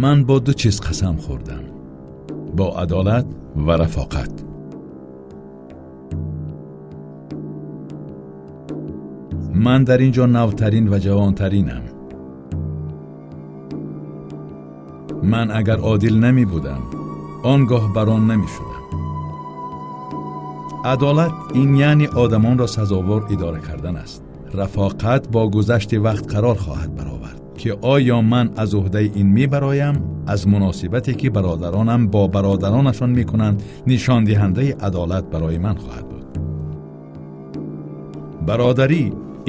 Ман бо ду чиз қасам хӯрдам: бо адолат ва рафоқат. Ман дар ин ҷо навтарин ва ҷавонтаринам. Ман агар одил намебудам, он гоҳ барон намешудам. Адолат ин яъне одамонро сазовор идора кардан аст. Рафоқат бо гузашти вақт қарор хоҳад баровард, ки оё ман аз уҳдаи ин мебароям, аз муносибате ки бародаронам бо бародаронашон мекунанд, нишондиҳандаи адолат барои ман хоҳад буд. Бародарӣ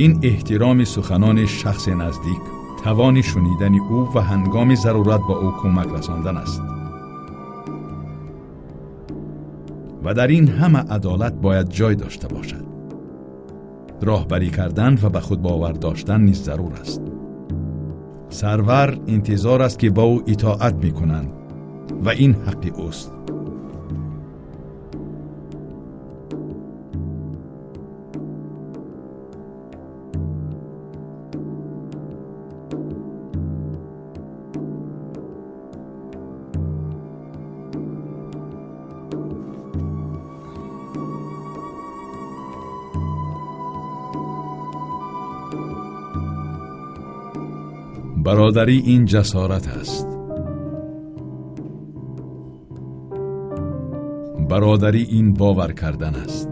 ин эҳтироми суханони шахси наздик, тавони шунидани ӯ ва ҳангоми зарурат ба ӯ кӯмак расондан аст. Ва дар ин ҳама адолат бояд ҷой дошта бошад. Роҳбарӣ кардан ва ба худ бовар доштан низ зарур аст. Сарвар интизор аст ки ба ӯ итоат мекунанд ва ин ҳаққи ӯст. Бародарӣ ин ҷасорат аст. Бародарӣ ин бовар кардан аст.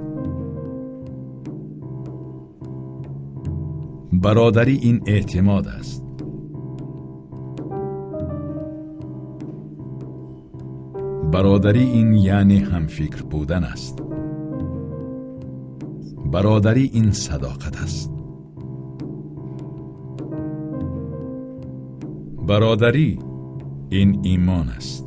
Бародарӣ ин эътимод аст. Бародарӣ ин яъне ҳамфикр будан аст. Бародарӣ ин садоқат аст. Бародарӣ ин имон аст.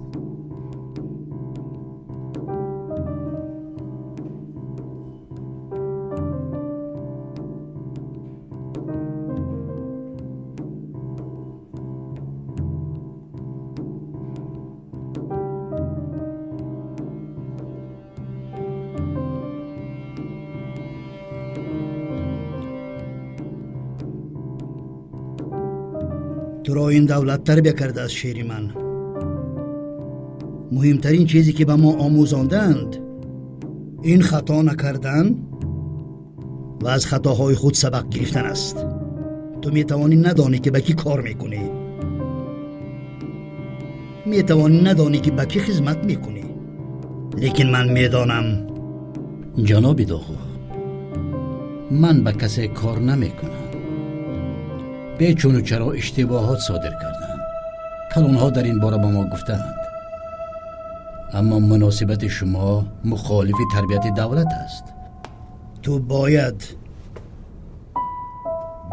Туро ин давлат тарбия кардааст, шери ман. Муҳимтарин чизе ки ба мо омӯзонданд ин хато накардан ва аз хатоҳои худ сабақ гирифтан аст. Ту метавонӣ надонӣ ки ба кӣ кор мекунӣ, метавонӣ надонӣ ки ба кӣ хизмат мекунӣ, лекин ман медонам. Ҷаноби Доғу, ман ба касе кор намекунам. Бечуну чаро иштибоҳот содир карданд. Калонҳо дар ин бора ба мо гуфтаанд. Аммо муносибати шумо мухолифи тарбияти давлат аст. Ту бояд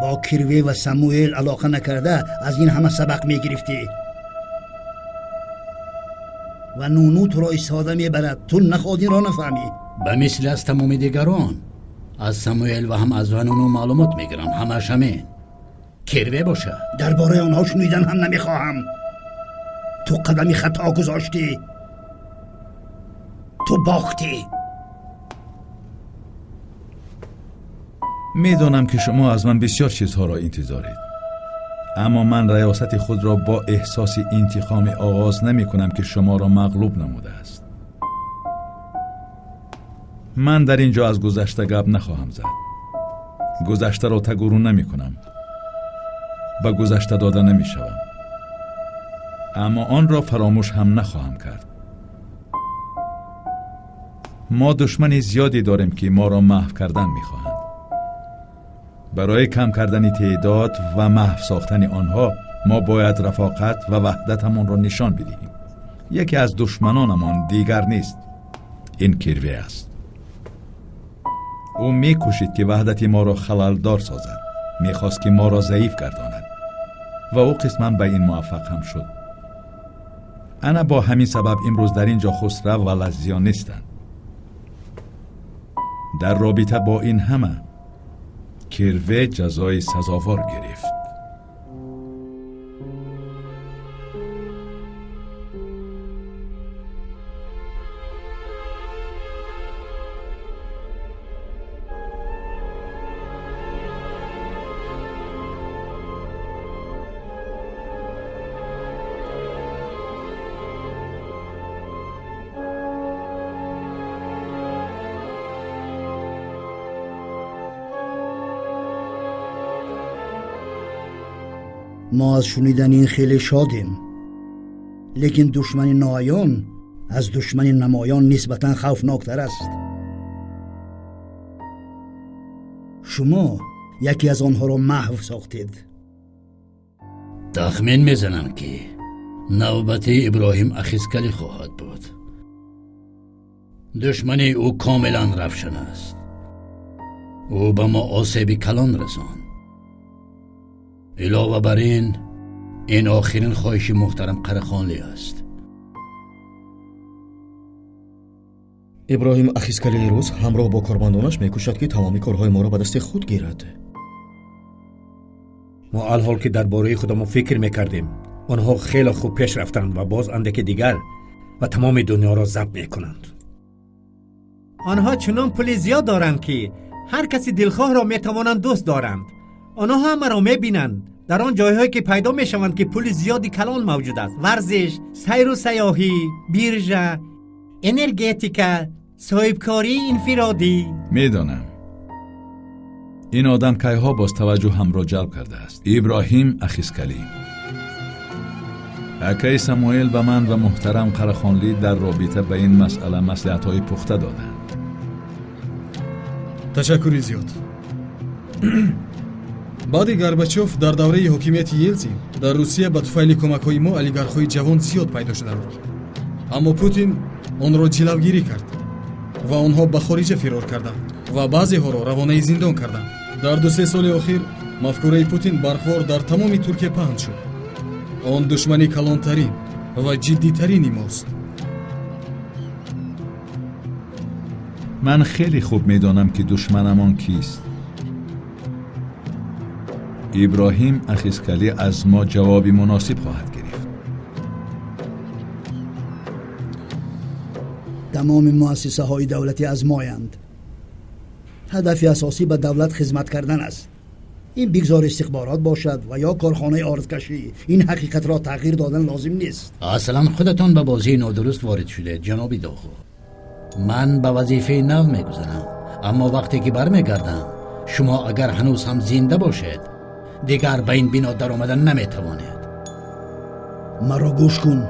бо Кирве ва Самуэл алоқа накарда аз ин ҳама сабақ мегирифтӣ. Ва Нуну туро истифода мебарад. Ту нахоҳ инро нафаҳмӣ. Ба мисли аз тамоми дигарон аз Самуэл ва ҳам аз Вануну маълумот мегирам. Ҳамааш ҳамин. Кирве бошад. Дар бораи онҳо шунидан ҳам намехоҳам. Ту қадами хато гузоштӣ. Ту бохтӣ. Медонам ки шумо аз ман бисёр чизҳоро интизоред, аммо ман раёсати худро бо эҳсоси интиқоми оғоз намекунам ки шуморо мағлуб намудааст. Ман дар ин ҷо аз гузашта гап нахоҳам зад. Гузаштаро тагуру намекунам, ба гузашта дода намешавам, аммо онро фаромӯш ҳам нахоҳам кард. Мо душмани зиёде дорем ки моро маҳв кардан мехоҳанд. Барои кам кардани теъдод ва маҳв сохтани онҳо мо бояд рафоқат ва ваҳдатамонро нишон бидиҳем. Яке аз душманонамон дигар нест, ин Кирве аст. Ӯ мекӯшид ки ваҳдати моро халалдор созад, мехост ки моро заиф гардонад ва ӯ қисман ба ин муваффақ ҳам шуд. Ана бо ҳамин сабаб имрӯз дар ин ҷо Хусрав ва Лаззиён нестанд. Дар робита бо ин ҳама Кирве ҷазои сазовор гирифт. Мо аз шунидани ин хеле шодем, лекин душмани ноаён аз душмани намоён нисбатан хавфноктар аст. Шумо яке аз онҳоро маҳв сохтед. Тахмин мезанам, ки навбати Иброҳим Ахискалӣ хоҳад буд. Душмани ӯ комилан равшан аст. Ӯ ба мо осеби калон расонд. Илова бар ин, ин охирин хоҳиши муҳтарам Қарахонлӣ аст. Иброҳим Ахискалии рӯз ҳамроҳ бо кормандонаш мекӯшад, ки тамоми корҳои моро ба дасти худ гирад. Мо алҳол ки дар бораи худамон фикр мекардем, онҳо хеле хуб пеш рафтанд ва боз андаке дигар ва тамоми дунёро забт мекунанд. Онҳо чунон пули зиёд доранд, ки ҳар каси дилхоҳро метавонанд дӯст доранд. Онҳо ҳамаро мебинанд дар он ҷойҳое ки пайдо мешаванд, ки пули зиёди калон мавҷуд аст. Варзиш, сайру сайёҳӣ, биржа, энергетика, соҳибкории инфиродӣ. Медонам, ин одам кайҳо боз таваҷҷӯҳамро ҷалб кардааст. Иброҳим Ахискалӣ. Акаи Самуэл ба ман ва муҳтарам Қарахонлӣ дар робита ба ин масъала маслиҳатҳои пухта доданд. Ташаккури зиёд. Баъди Горбачов дар давраи ҳокимияти Елсин дар Русия ба туфайли кӯмакҳои мо олигархҳои ҷавон зиёд пайдо шуданд. Аммо Путин онро ҷилавгирӣ кард ва онҳо ба хориҷа фирор карданд ва баъзеҳоро равонаи зиндон карданд. Дар 2-3 соли охир мафкураи Путин барқвор дар тамоми Туркия паҳн шуд. Он душмани калонтарин ва ҷиддитарини мост. Ман хеле хуб медонам, ки душманамон кист. Иброҳим Ахискалӣ аз мо ҷавоби муносиб хоҳад гирифт. Тамоми муассисаҳои давлатӣ аз моянд. Ҳадафи асосӣ ба давлат хизмат кардан аст. Ин бигзор истихборот бошад ва ё корхонаи ордкашӣ. Ин ҳақиқатро тағйир додан лозим нест. Аслан худатон ба бозии нодуруст ворид шудед, ҷаноби Доху. Ман ба вазифаи нав мегузарам, аммо вақте ки бармегардам, шумо агар ҳанӯз ҳам зинда бошед, дигар ба ин бино даромадан наметавонед. Маро гӯш кун.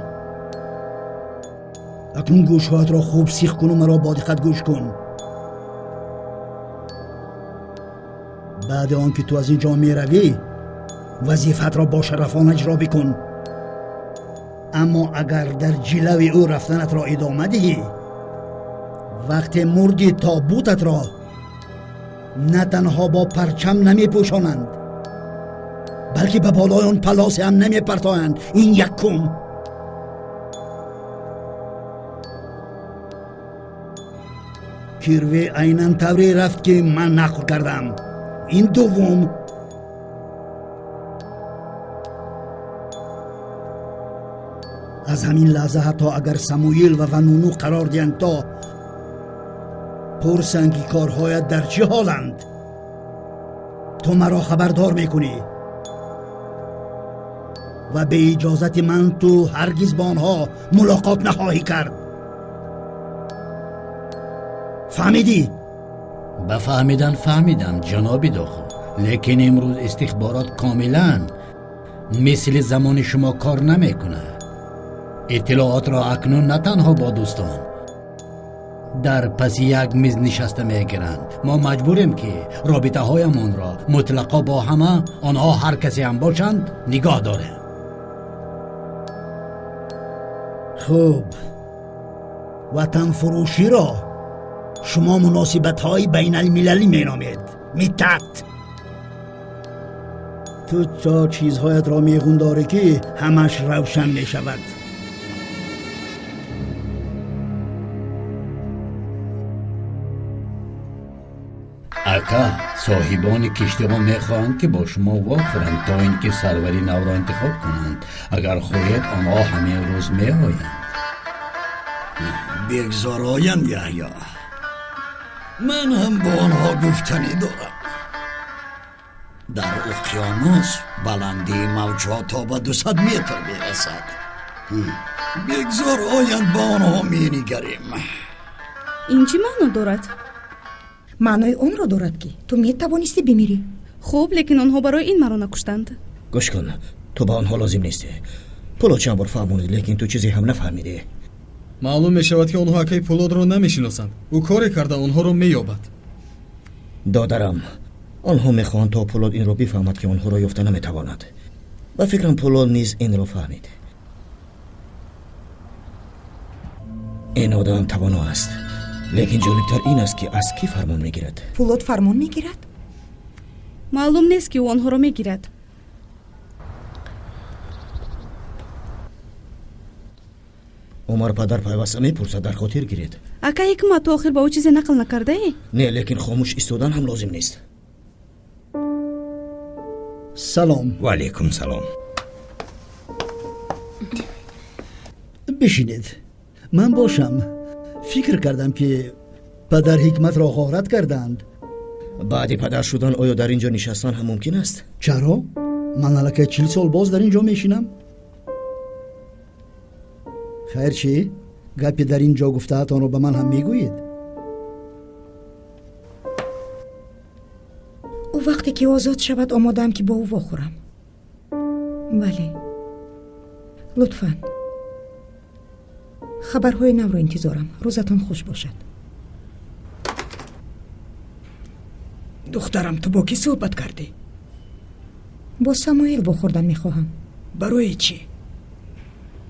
Акнун гӯшҳоятро хуб сих куну маро бо диққат гӯш кун. Баъди он ки ту аз ин ҷо меравӣ, вазифаатро бо шарафона иҷро бикун. Аммо агар дар ҷилави ӯ рафтанатро идома диҳӣ, вақте мурди тобутатро на танҳо бо парчам намепӯшонанд, балки ба болои он палосе ҳам намепартоянд. Ин якум. Кирве айнан тавре рафт, ки ман нақл кардам. Ин дуввум. Аз ҳамин лаҳза ҳатто агар Самуил ва Вануну қарор диҳанд то пурсанд, ки корҳоят дар чӣ ҳоланд, ту маро хабардор мекунӣ ва бе иҷозати ман ту ҳаргиз бо онҳо мулоқот нахоҳӣ кард. Фаҳмидӣ? Ба фаҳмидан фаҳмидам, ҷаноби Доху, лекин имрӯз истихборот комилан мисли замони шумо кор намекунад. Иттилоотро акнун на танҳо бо дӯстон дар паси як миз нишаста мегиранд. Мо маҷбурем, ки робитаҳоямонро мутлақо бо ҳама онҳо, ҳар касе ҳам бошанд, нигоҳ дорем. Хуб, ватанфурӯширо шумо муносибатҳои байналмилалӣ меномед. Митат, ту то чизҳоятро меғундорӣ, ки ҳамаш равшан мешавад. Ака, соҳибони киштиҳо мехоҳанд, ки бо шумо вохӯранд, то ин ки сарвари навро интихоб кунанд. Агар хоҳед, онҳо ҳамин рӯз меоянд. Бигзор оянд, Яҳё. Ман ҳам бо онҳо гуфтанӣ дорам. Дар уқёнус баландии мавҷҳо то ба 200 метр мерасад. Бигзор оянд, ба онҳо менигарем. Ин чӣ маъно дорад? Маънои онро дорад, ки ту метавонистӣ бимирӣ. Хуб, лекин онҳо барои ин маро накуштанд. Гӯш кун, Ту ба онҳо лозим нестӣ. Пулод чанд бор фаҳмонид, лекин ту чизе ҳам нафаҳмидӣ. Маълум мешавад, ки онҳо акаи Пулодро намешиносанд. Ӯ коре карда онҳоро меёбад. Додарам, онҳо мехоҳанд то Пулод инро бифаҳмад, ки онҳоро ёфта наметавонад. Ба фикрам, Пулод низ инро фаҳмид. Ин одам тавоно аст, лекин ҷолибтар ин аст, ки аз кӣ фармон мегирад. Пулод фармон мегирад? Маълум нест, ки ӯ онҳоро мегирад. Умар падар пайваста мепурсад, дар хотир гиред. Ака Ҳикмат, ту охир ба ӯ чизе нақл накардаӣ? Не, лекин хомӯш истодан ҳам лозим нест. Салом. Ва алайкум салом. Бишинед. Ман бошам. Фикр кардам, ки падар Ҳикматро ғорат карданд. Баъди падар шудан оё дар ин ҷо нишастан ҳам мумкин аст? Чаро? Ман аллакай 40 сол боз дар ин ҷо мешинам. Хайр чӣ? Гапи дар ин ҷо гуфтаатонро ба ман ҳам мегӯед? Ӯ вақте ки озод шавад, омодаам, ки бо ӯ вохӯрам. Бале, лутфан. Хабарҳои навро интизорам. Рӯзатон хуш бошад. Духтарам, ту бо кӣ суҳбат кардӣ? Бо Самуэл вохӯрдан мехоҳам. Барои чӣ?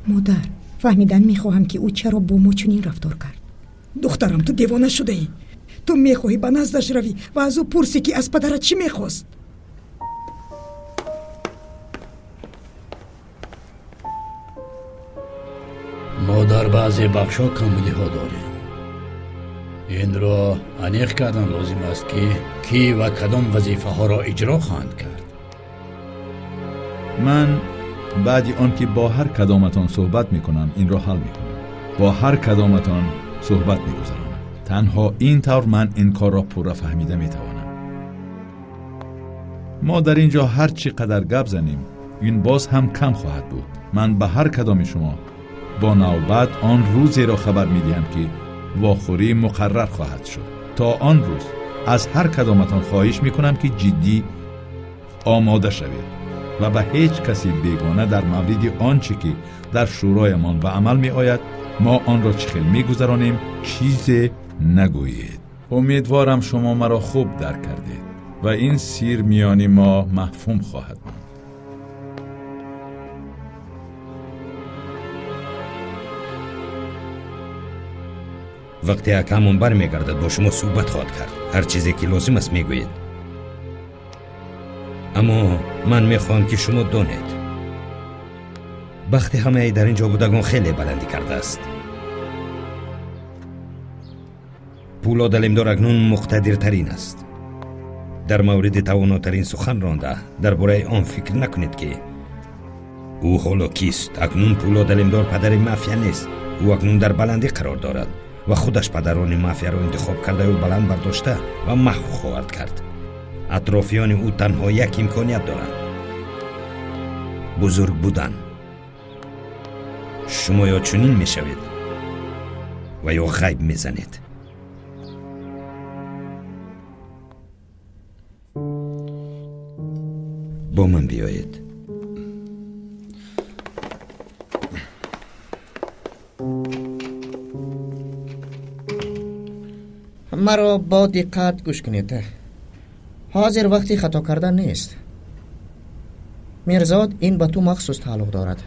Модар, фаҳмидан мехоҳам, ки ӯ чаро бо мо чунин рафтор кард. Духтарам, ту девона шудаӣ. Ту мехоҳӣ ба наздаш равӣ ва аз ӯ пурсӣ, ки аз падарат чӣ мехост. Мо дар баъзе бахшҳо камбудиҳо дорем. Инро аниқ кардан лозим аст, ки кӣ ва кадом вазифаҳоро иҷро хоҳанд кард. Ман баъди он ки бо ҳар кадоматон суҳбат мекунам, инро ҳал мекунам. Бо ҳар кадоматон суҳбат мегузаронам. Танҳо ин тавр ман ин корро пурра фаҳмида метавонам. Мо дар ин ҷо ҳар чӣ қадар гап занем, ин боз ҳам кам хоҳад буд. Ман ба ҳар кадоми шумо бо навбат он рӯзеро хабар медиҳам, ки вохӯрӣ муқаррар хоҳад шуд. То он рӯз аз ҳар кадоматон хоҳиш мекунам, ки ҷиддӣ омода шавед ва ба ҳеҷ каси бегона дар мавриди он чӣ ки дар шӯроямон ба амал меояд, мо онро чӣ хел мегузаронем, чизе нагӯед. Умедворам, шумо маро хуб дарк кардед ва ин сир миёни мо мафҳум хоҳад монд. Вақте акамон бармегардад, бо шумо суҳбат хоҳад кард. Ҳар чизе ки лозим аст, мегӯед. Аммо ман мехоҳам, ки шумо донед, бахти ҳамаи дар ин ҷо будагон хеле баландӣ кардааст. Пулод Алимдор акнун муқтадиртарин аст. Дар мавриди тавонотарин сухан ронда, дар бораи он фикр накунед, ки ӯ ҳоло кист. Акнун Пулод Алимдор падари мафия нест. Ӯ акнун дар баландӣ қарор дорад ва худаш падарони мафияро интихоб кардаю баланд бардошта ва маҳв хоҳад кард. Атрофиёни ӯ танҳо як имконият доранд: бузург будан. Шумо ё чунин мешавед ва ё ғайб мезанед. Бо ман биёед. Маро бо диққат гӯш кунед. Ҳозир вақти хато кардан нест. Мирзод, ин ба ту махсус тааллуқ дорад.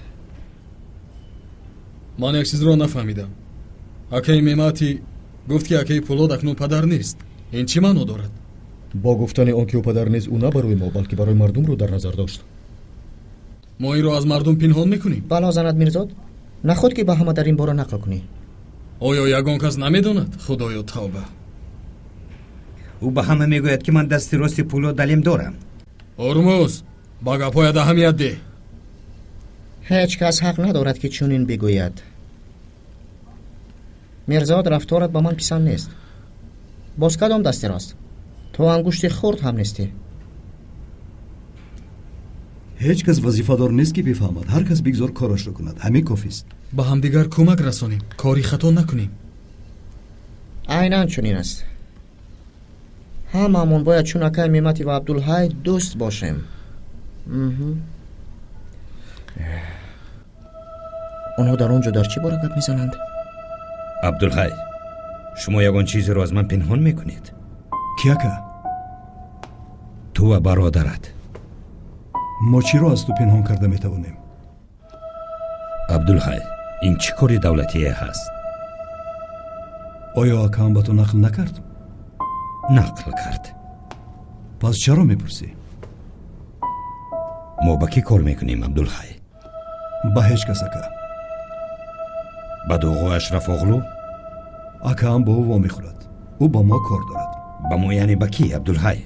Ман як чизро нафаҳмидам. Акаи Мемати гуфт, ки акаи Пулод акнун падар нест. Ин чӣ маъно дорад? Бо гуфтани он ки ӯ падар нест, ӯ на барои мо, балки барои мардумро дар назар дошт. Мо инро аз мардум пинҳон мекунем. Бало занад, Мирзод, наход ки ба ҳама дар ин бора нақл кунӣ. Оё ягон кас намедонад? Худоё, тавба. Ӯ ба ҳама мегӯяд, ки ман дасти рости Пулод Алимдорам. Ормуз, ба гапҳоят аҳамият деҳ. Ҳеҷ кас ҳақ надорад, ки чунин бигӯяд. Мирзод, рафторат ба ман писанд нест. Боз кадом дасти рост? Ту ангушти хурд ҳам нестӣ. Ҳеҷ кас вазифадор нест, ки бифаҳмад. Ҳар кас бигзор корашро кунад, ҳамин кофист. Ба ҳамдигар кӯмак расонем, кори хато накунем. Айнан чунин аст. Ҳамаамон бояд чун акай Мемати ва Абдулҳай дӯст бошем. Онҳо дар он ҷо дар чӣ бора гап мезананд? Абдулҳай, шумо ягон чизеро аз ман пинҳон мекунед? Кӣ, ака? Ту ва бародарат. Мо чиро аз ту пинҳон карда метавонем? Абдулҳай, ин чӣ кори давлатие ҳаст? Оё акаам ба ту нақл накард? Нақл кард. Пас чаро мепурсӣ? Мо ба кӣ кор мекунем, Абдулҳай? Ба ҳеҷ кас, ака. Ба Доғу Ашрафоғлу? Акаам бо ӯ вомехӯрад. Ӯ ба мо кор дорад. Ба мо яъне ба кӣ, Абдулҳай?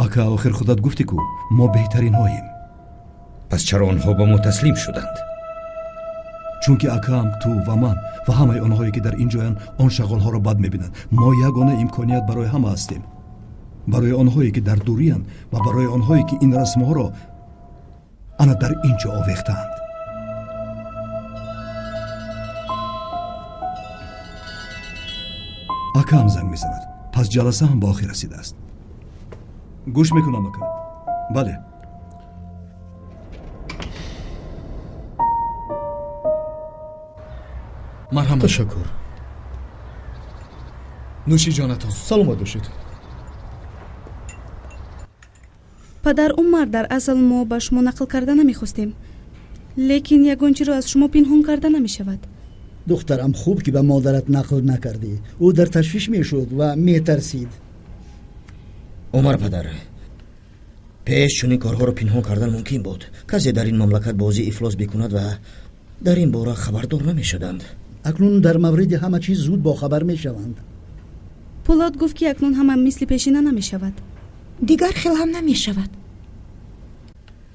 Ака, охир худат гуфтӣ ку мо беҳтаринҳоем. Пас чаро онҳо ба мо таслим шуданд? Чунки акаам, ту ва ман ва ҳамаи онҳое ки дар ин ҷоянд он шағолҳоро бад мебинанд. Мо ягона имконият барои ҳама ҳастем. Барои онҳое ки дар дуриянд ва барои онҳое ки ин расмҳоро ана дар ин ҷо овехтаанд. Акаам занг мезанад. Пас ҷаласа ҳам ба охир расидааст. Гӯш мекунам, ака. Бале. Марҳамат. Ташаккур. Нӯши ҷонатон. Саломат бошед. Падар Умар, дар асл мо ба шумо нақл карда намехостем, лекин ягон чиро аз шумо пинҳон карда намешавад. Духтарам, хуб ки ба модарат нақл накардӣ. Ӯ дар ташвиш мешуд ва метарсид. Умар падар, пеш чунин корҳоро пинҳон кардан мумкин буд. Касе дар ин мамлакат бозии ифлос бикунад ва дар ин бора хабардор намешуданд. Акнун дар мавриди ҳама чиз зуд бохабар мешаванд. Пулод гуфт ки акнун ҳама мисли пешина намешавад. Дигар хел ҳам намешавад.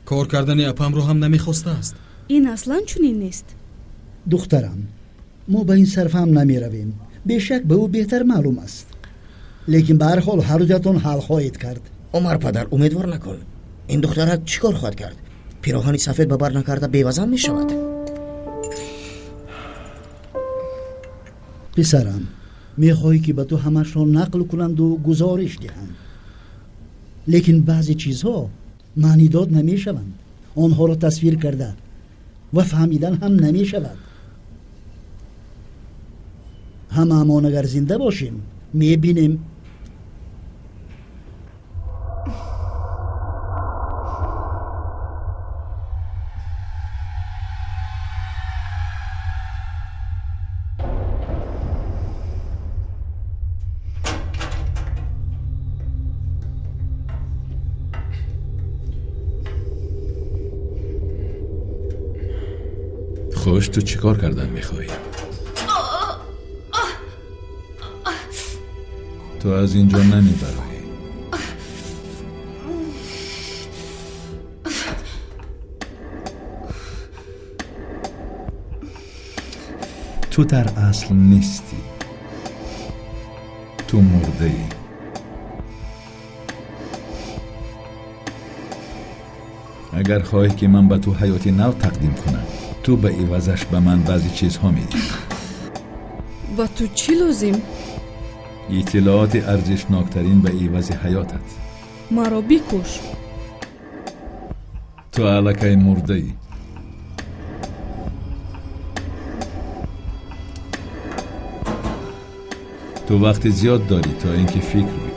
Кор кардани апамро ҳам намехостааст. Ин аслан чунин нест. Духтарам, мо ба ин сарф ҳам намеравем. Бешак ба ӯ беҳтар маълум аст. Лекин ба ҳар ҳол ҳар дуятон ҳал хоҳед кард. Умар падар, умедвор накун. Ин духтарак чӣ кор хоҳад кард? Пироҳани сафед ба бар накарда бевазан мешавад. Писарам, мехоҳӣ ки ба ту ҳамашро нақл кунанду гузориш диҳанд. Лекин баъзе чизҳо маънидод намешаванд. Онҳоро тасвир карда ва фаҳмидан ҳам намешавад. Ҳамаамон агар зинда бошем, мебинем. Хуш, ту чӣ кор кардан мехоҳӣ? Ту аз ин ҷо намебароӣ. Ту дар асл нестӣ. Ту мурдаӣ. Агар хоҳӣ ки ман ба ту ҳаёти нав тақдим кунам, ту ба ивазаш ба ман баъзе чизҳо медиҳӣ. Ба ту чӣ лозим? Иттилооти арзишноктарин ба ивази ҳаётат. Маро бикуш. Ту аллакай мурдаӣ. Ту вақти зиёд дорӣ то ин ки фикр бикунӣ.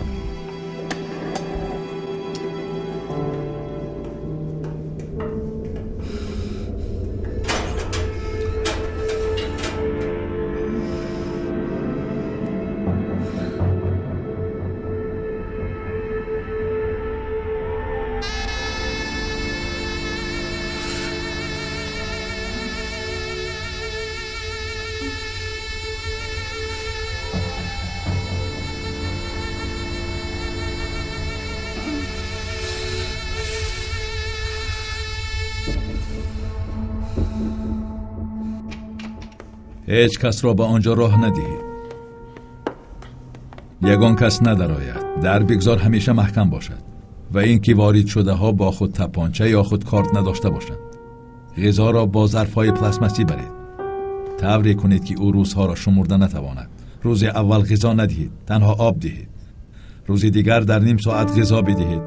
Ҳеҷ касро ба он ҷо роҳ надиҳед. Ягон кас надарояд. Дар бигзор ҳамеша маҳкам бошад ва ин ки ворид шудаҳо бо худ тапонча ё худ корт надошта бошанд. Ғизоро бо зарфҳои пластмассӣ баред. Тавре кунед ки ӯ рӯзҳоро шумурда натавонад. Рӯзи аввал ғизо надиҳед, танҳо об диҳед. Рӯзи дигар дар ним соат ғизо бидиҳед.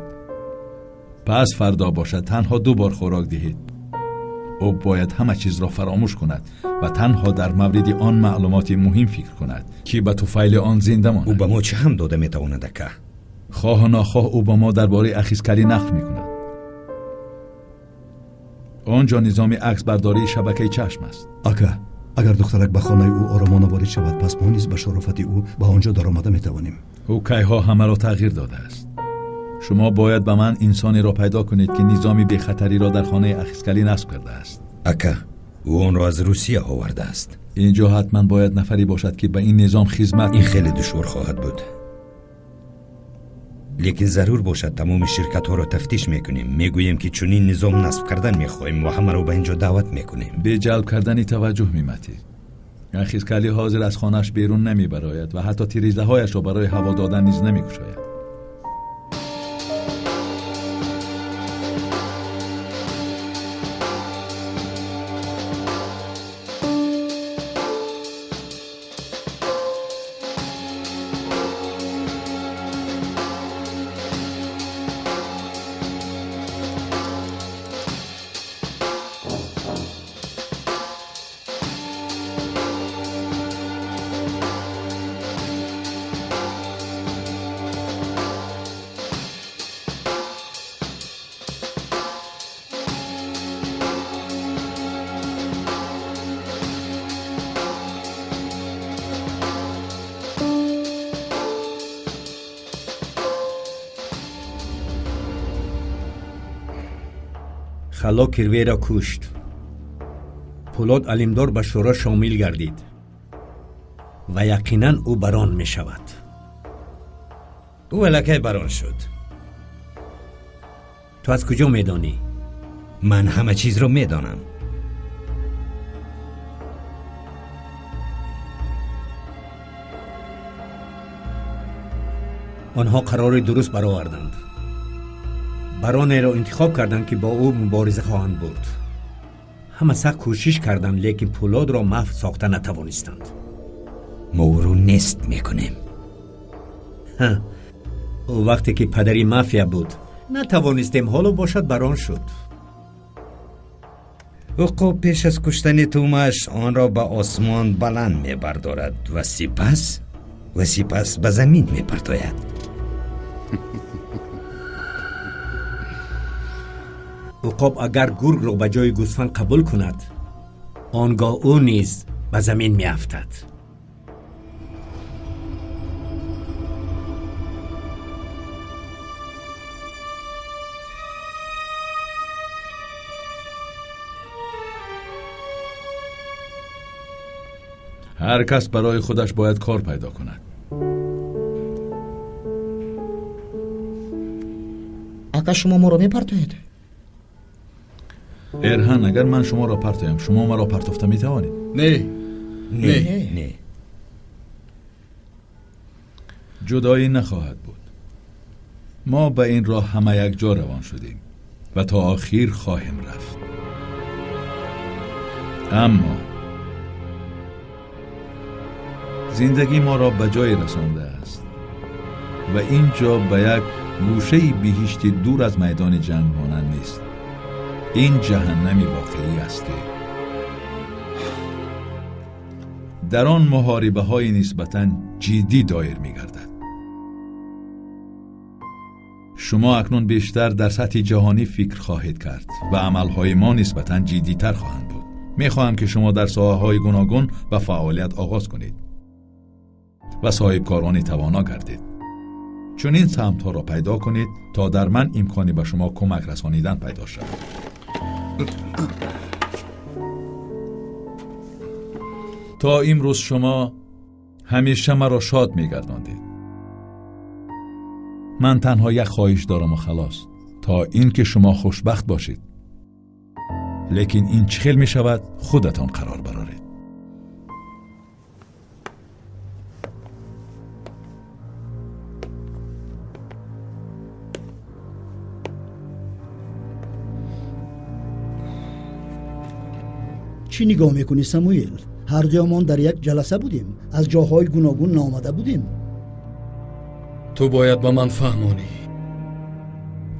Пас фардо бошад танҳо 2 бор хӯрок диҳед. Ӯ бояд ҳама чизро фаромӯш кунад ва танҳо дар мавриди он маълумоти муҳим фикр кунад, ки ба туфайли он зинда монад. Ӯ ба мо чӣ ҳам дода метавонад, ака? Хоҳу нохоҳ ӯ ба мо дар бораи Ахискалӣ нақл мекунад. Он ҷо низоми аксбардории шабакаи чашм аст. Ака, агар духтарак ба хонаи ӯ оромона ворид шавад, пас мо низ ба шарофати ӯ ба он ҷо даромада метавонем. Ӯ кайҳо ҳамаро тағйир додааст. Шумо бояд ба ман инсонеро пайдо кунед, ки низоми бехатариро дар хонаи Ахискалӣ насб кардааст. Ака, ӯ онро аз Русия овардааст. Ин ҷо ҳатман бояд нафаре бошад, ки ба ин низом хизмат. Ин хеле душвор хоҳад буд, лекин зарур бошад тамоми ширкатҳоро тафтиш мекунем. Мегӯем, ки чунин низом насб кардан мехоҳем ва ҳамаро ба ин ҷо даъват мекунем. Бе ҷалб кардани таваҷҷӯҳ мематид. Ахискалӣ ҳозир аз хонааш берун намебарояд ва ҳатто тирезаҳояшро барои ҳаво додан низ намекушояд. Хало кирверо кушт. Пулод Алимдор ба шӯро шомил гардид ва яқинан ӯ барон мешавад. Ӯ аллакай барон шуд. Ту аз куҷо медонӣ? Ман ҳама чизро медонам. Онҳо қарори дуруст бароварданд. Баронеро интихоб карданд, ки бо ӯ мубориза хоҳанд бурд. Ҳама сахт кӯшиш карданд, лекин Пулодро маҳв сохта натавонистанд. Мо ӯро нест мекунем. Ӯ вақте ки падари мафия буд, натавонистем, ҳоло бошад барон шуд. Уқоб пеш аз куштани тумаш онро ба осмон баланд мебардорад ва сипас ба замин мепартояд. Уқоб агар гургро ба ҷои гӯсфанд қабул кунад, он гоҳ ӯ низ ба замин меафтад. Ҳар кас барои худаш бояд кор пайдо кунад. Ака, шумо моро мепартоед? Эрҳан, агар ман шуморо партоям, шумо маро партофта метавонед? Не, не, не. Ҷудоӣ нахоҳад буд. Мо ба ин роҳ ҳама якҷо равон шудем ва то охир хоҳем рафт. Аммо зиндагӣ моро ба ҷое расондааст ва ин ҷо ба як гӯшаи биҳишти дур аз майдони ҷанг монанд нест. Ин ҷаҳаннами воқеӣ аст, ки дар он муҳорибаҳои нисбатан ҷиддӣ доир мегардад. Шумо акнун бештар дар сатҳи ҷаҳонӣ фикр хоҳед кард ва амалҳои мо нисбатан ҷиддитар хоҳанд буд. Мехоҳам, ки шумо дар соҳаҳои гуногун ба фаъолият оғоз кунед ва соҳибкорони тавоно гардед. Чунин самтҳоро пайдо кунед, то дар ман имкони ба шумо кӯмак расонидан пайдо шавад. То имрӯз шумо ҳамеша маро шод мегардондед. Ман танҳо як хоҳиш дорам ва халос, то ин ки шумо хушбахт бошед. Лекин ин чӣ хел мешавад, худатон қарор бароред. Чӣ нигоҳ мекунӣ, Самуил? Ҳар дуямон дар як ҷаласа будем, аз ҷоҳои гуногун наомада будем. Ту бояд ба ман фаҳмонӣ.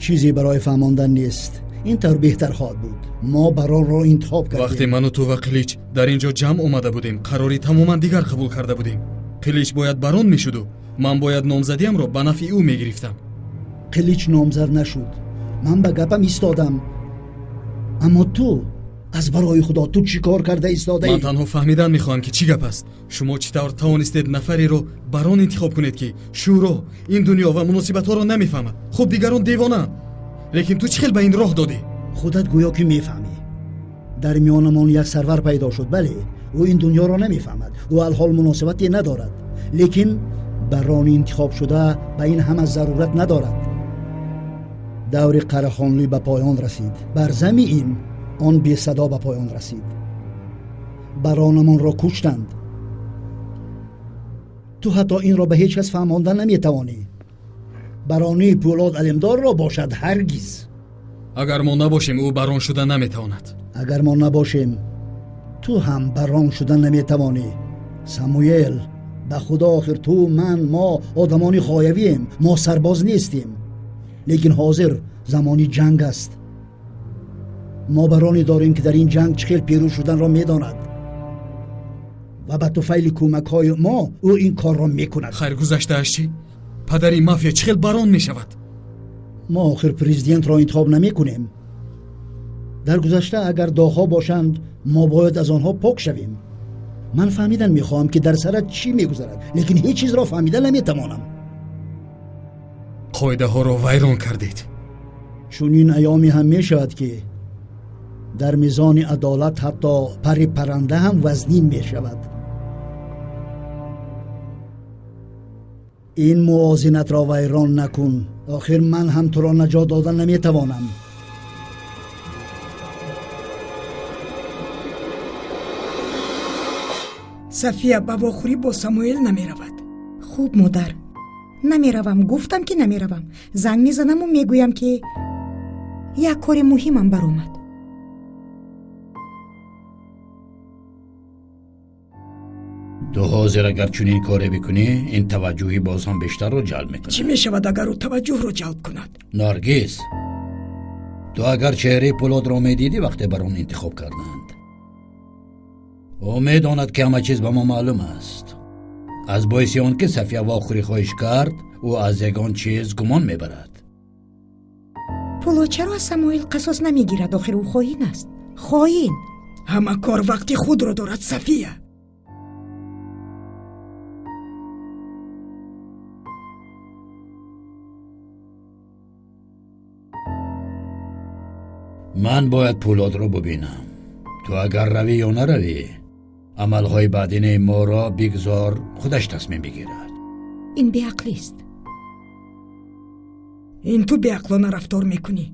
Чизе барои фаҳмондан нест. Ин тавр беҳтар хоҳад буд. Мо баронро интихоб кардем. Вақте ману ту ва Қилич дар ин ҷо ҷамъ омада будем, қарори тамоман дигар қабул карда будем. Қилич бояд барон мешуду ман бояд номзадиамро ба нафъи ӯ мегирифтам. Қилич номзад нашуд. Ман ба гапам истодам. Аммо ту аз барои худо ту чӣ кор карда истодаӣ? Ман танҳо фаҳмидан мехоҳам ки чӣ гап аст. Шумо чӣ тавр тавонистед нафареро барон интихоб кунед ки шӯро, ин дунё ва муносибатҳоро намефаҳмад? Хуб, дигарон девонаанд, лекин ту чӣ хел ба ин роҳ додӣ? Худат гӯё ки мефаҳмӣ. Дар миёнамон як сарвар пайдо шуд. Бале, ӯ ин дунёро намефаҳмад, ӯ алҳол муносибате надорад, лекин барони интихобшуда ба ин ҳама зарурат надорад. Даври Қарахонлӣ ба поён расид. Бар зами ин он бесадо ба поён расид. Баронамонро куштанд. Ту ҳатто инро ба ҳеҷ кас фаҳмонда наметавонӣ. Баронии Пӯлод Алимдорро бошад ҳаргиз. Агар мо набошем, ӯ барон шуда наметавонад. Агар мо набошем, ту ҳам барон шуда наметавонӣ. Самуэл, ба худо охир ту, ман, мо одамони ғоявием, мо сарбоз нестем. Лекин ҳозир замони ҷанг аст. Мо бароне дорем ки дар ин ҷанг чӣ хел пирӯз шуданро медонад ва ба туфайли кӯмакҳои мо ӯ ин корро мекунад. Хайр, гузаштааш чӣ? Падари мафия чӣ хел барон мешавад? Мо охир президентро интихоб намекунем. Дар гузашта агар доғҳо бошанд, мо бояд аз онҳо пок шавем. Ман фаҳмидан мехоҳам ки дар сарат чӣ мегузарад, лекин ҳеҷ чизро фаҳмида наметавонам. Қоидаҳоро вайрон кардед. Чунин айёме ҳам мешавад ки дар мизони адолат ҳатто пари парранда ҳам вазнин мешавад. Ин мувозинатро вайрон накун. Охир ман ҳам туро наҷот дода наметавонам. Сафия ба вохӯрӣ бо Самуэл намеравад. Хуб, модар, намеравам. Гуфтам ки намеравам. Занг мезанаму мегӯям ки як кори муҳимам баромад. Ту ҳозир агар чунин коре бикунӣ, ин таваҷҷӯҳи боз ҳам бештарро ҷалб мекунад. Чӣ мешавад агар ӯ таваҷҷӯҳро ҷалб кунад? Наргиз, ту агар чеҳраи Пӯлодро медидӣ вақте бар он интихоб карданд, ӯ медонад ки ҳама чиз ба мо маълум аст. Аз боиси он ки Сафия вохӯрӣ хоҳиш кард, ӯ аз ягон чиз гумон мебарад. Пӯлод чаро аз Самуил қасос намегирад? Охир ӯ хоин аст. Хоин. Ҳама кор вақти худро дорад, Сафия. Ман бояд Пӯлодро бубинам. Ту агар равӣ ё наравӣ, амалҳои баъдинаи моро бигзор худаш тасмим бигирад. Ин беақлист. Ин ту беақлона рафтор мекунӣ.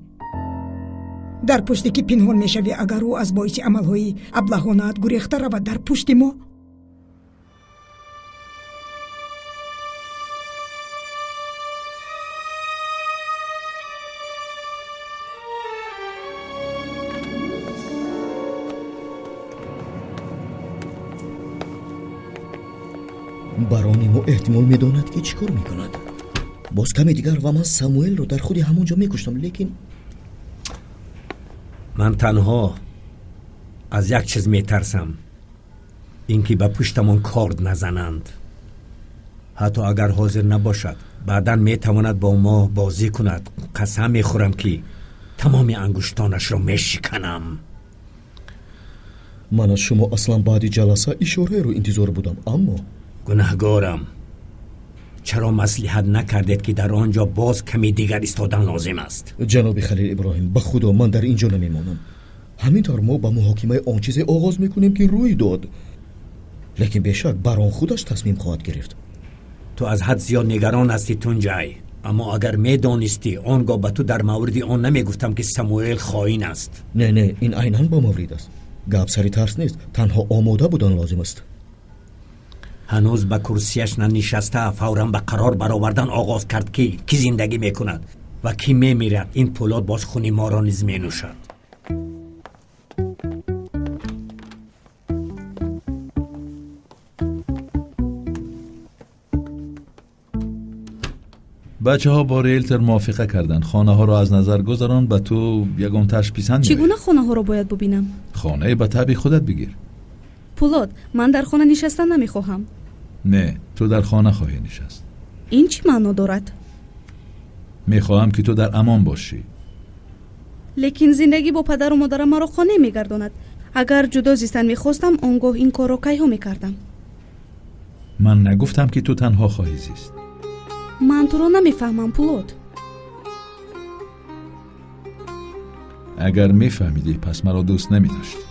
Дар пуште ки пинҳон мешавӣ, агар ӯ аз боиси амалҳои аблаҳонаат гурехта равад, дар пушти мо. Барони мо эҳтимол медонад ки чӣ кор мекунад. Боз каме дигар ва ман Самуэлро дар худи ҳамон ҷо мекуштам, лекин ман танҳо аз як чиз метарсам, ин ки ба пуштамон корд назананд. Ҳатто агар ҳозир набошад, баъдан метавонад бо мо бозӣ кунад. Қасам мехӯрам ки тамоми ангуштонашро мешиканам. Ман аз шумо аслан баъди ҷаласа ишораеро интизор будам, аммо гунаҳгорам. Чаро маслиҳат накардед ки дар он ҷо боз ками дигар истодан лозим аст? Ҷаноби Халил Иброҳим, ба худо ман дар ин ҷо намемонам. Ҳамин тавр мо ба муҳокимаи он чизе оғоз мекунем ки рӯй дод, лекин бешак барон худаш тасмим хоҳад гирифт. Ту аз ҳад зиёд нигарон ҳастӣ, Тунҷай. Аммо агар медонистӣ, он гоҳ ба ту дар мавриди он намегуфтам ки Самуэл хоин аст. Не, не, ин айнан ба маврид аст. Гап сари тарс нест, танҳо омода будан лозим аст. Ҳанӯз ба курсияш нанишаста, фавран ба қарор баровардан оғоз кард ки кӣ зиндагӣ мекунад ва кӣ мемирад. Ин Пӯлод боз хуни моро низ менӯшад. Бачаҳо бо риэлтор мувофиқа карданд. Хонаҳоро аз назар гузарон, ба ту ягонтааш писанд Чӣ гуна хонаҳоро бояд бубинам? Хонае ба табъи худат бигир. Пулод, ман дар хона нишастан намехоҳам. Не, ту дар хона хоҳӣ нишаст. Ин чӣ маъно дорад? Мехоҳам ки ту дар амон бошӣ. Лекин зиндагӣ бо падару модарам маро қонеъ мегардонад. Агар ҷудо зистан мехостам, он гоҳ ин корро кайҳо мекардам. Ман нагуфтам ки ту танҳо хоҳӣ зист. Ман туро намефаҳмам, Пулод. Агар мефаҳмидӣ, пас маро дӯст намедоштӣ.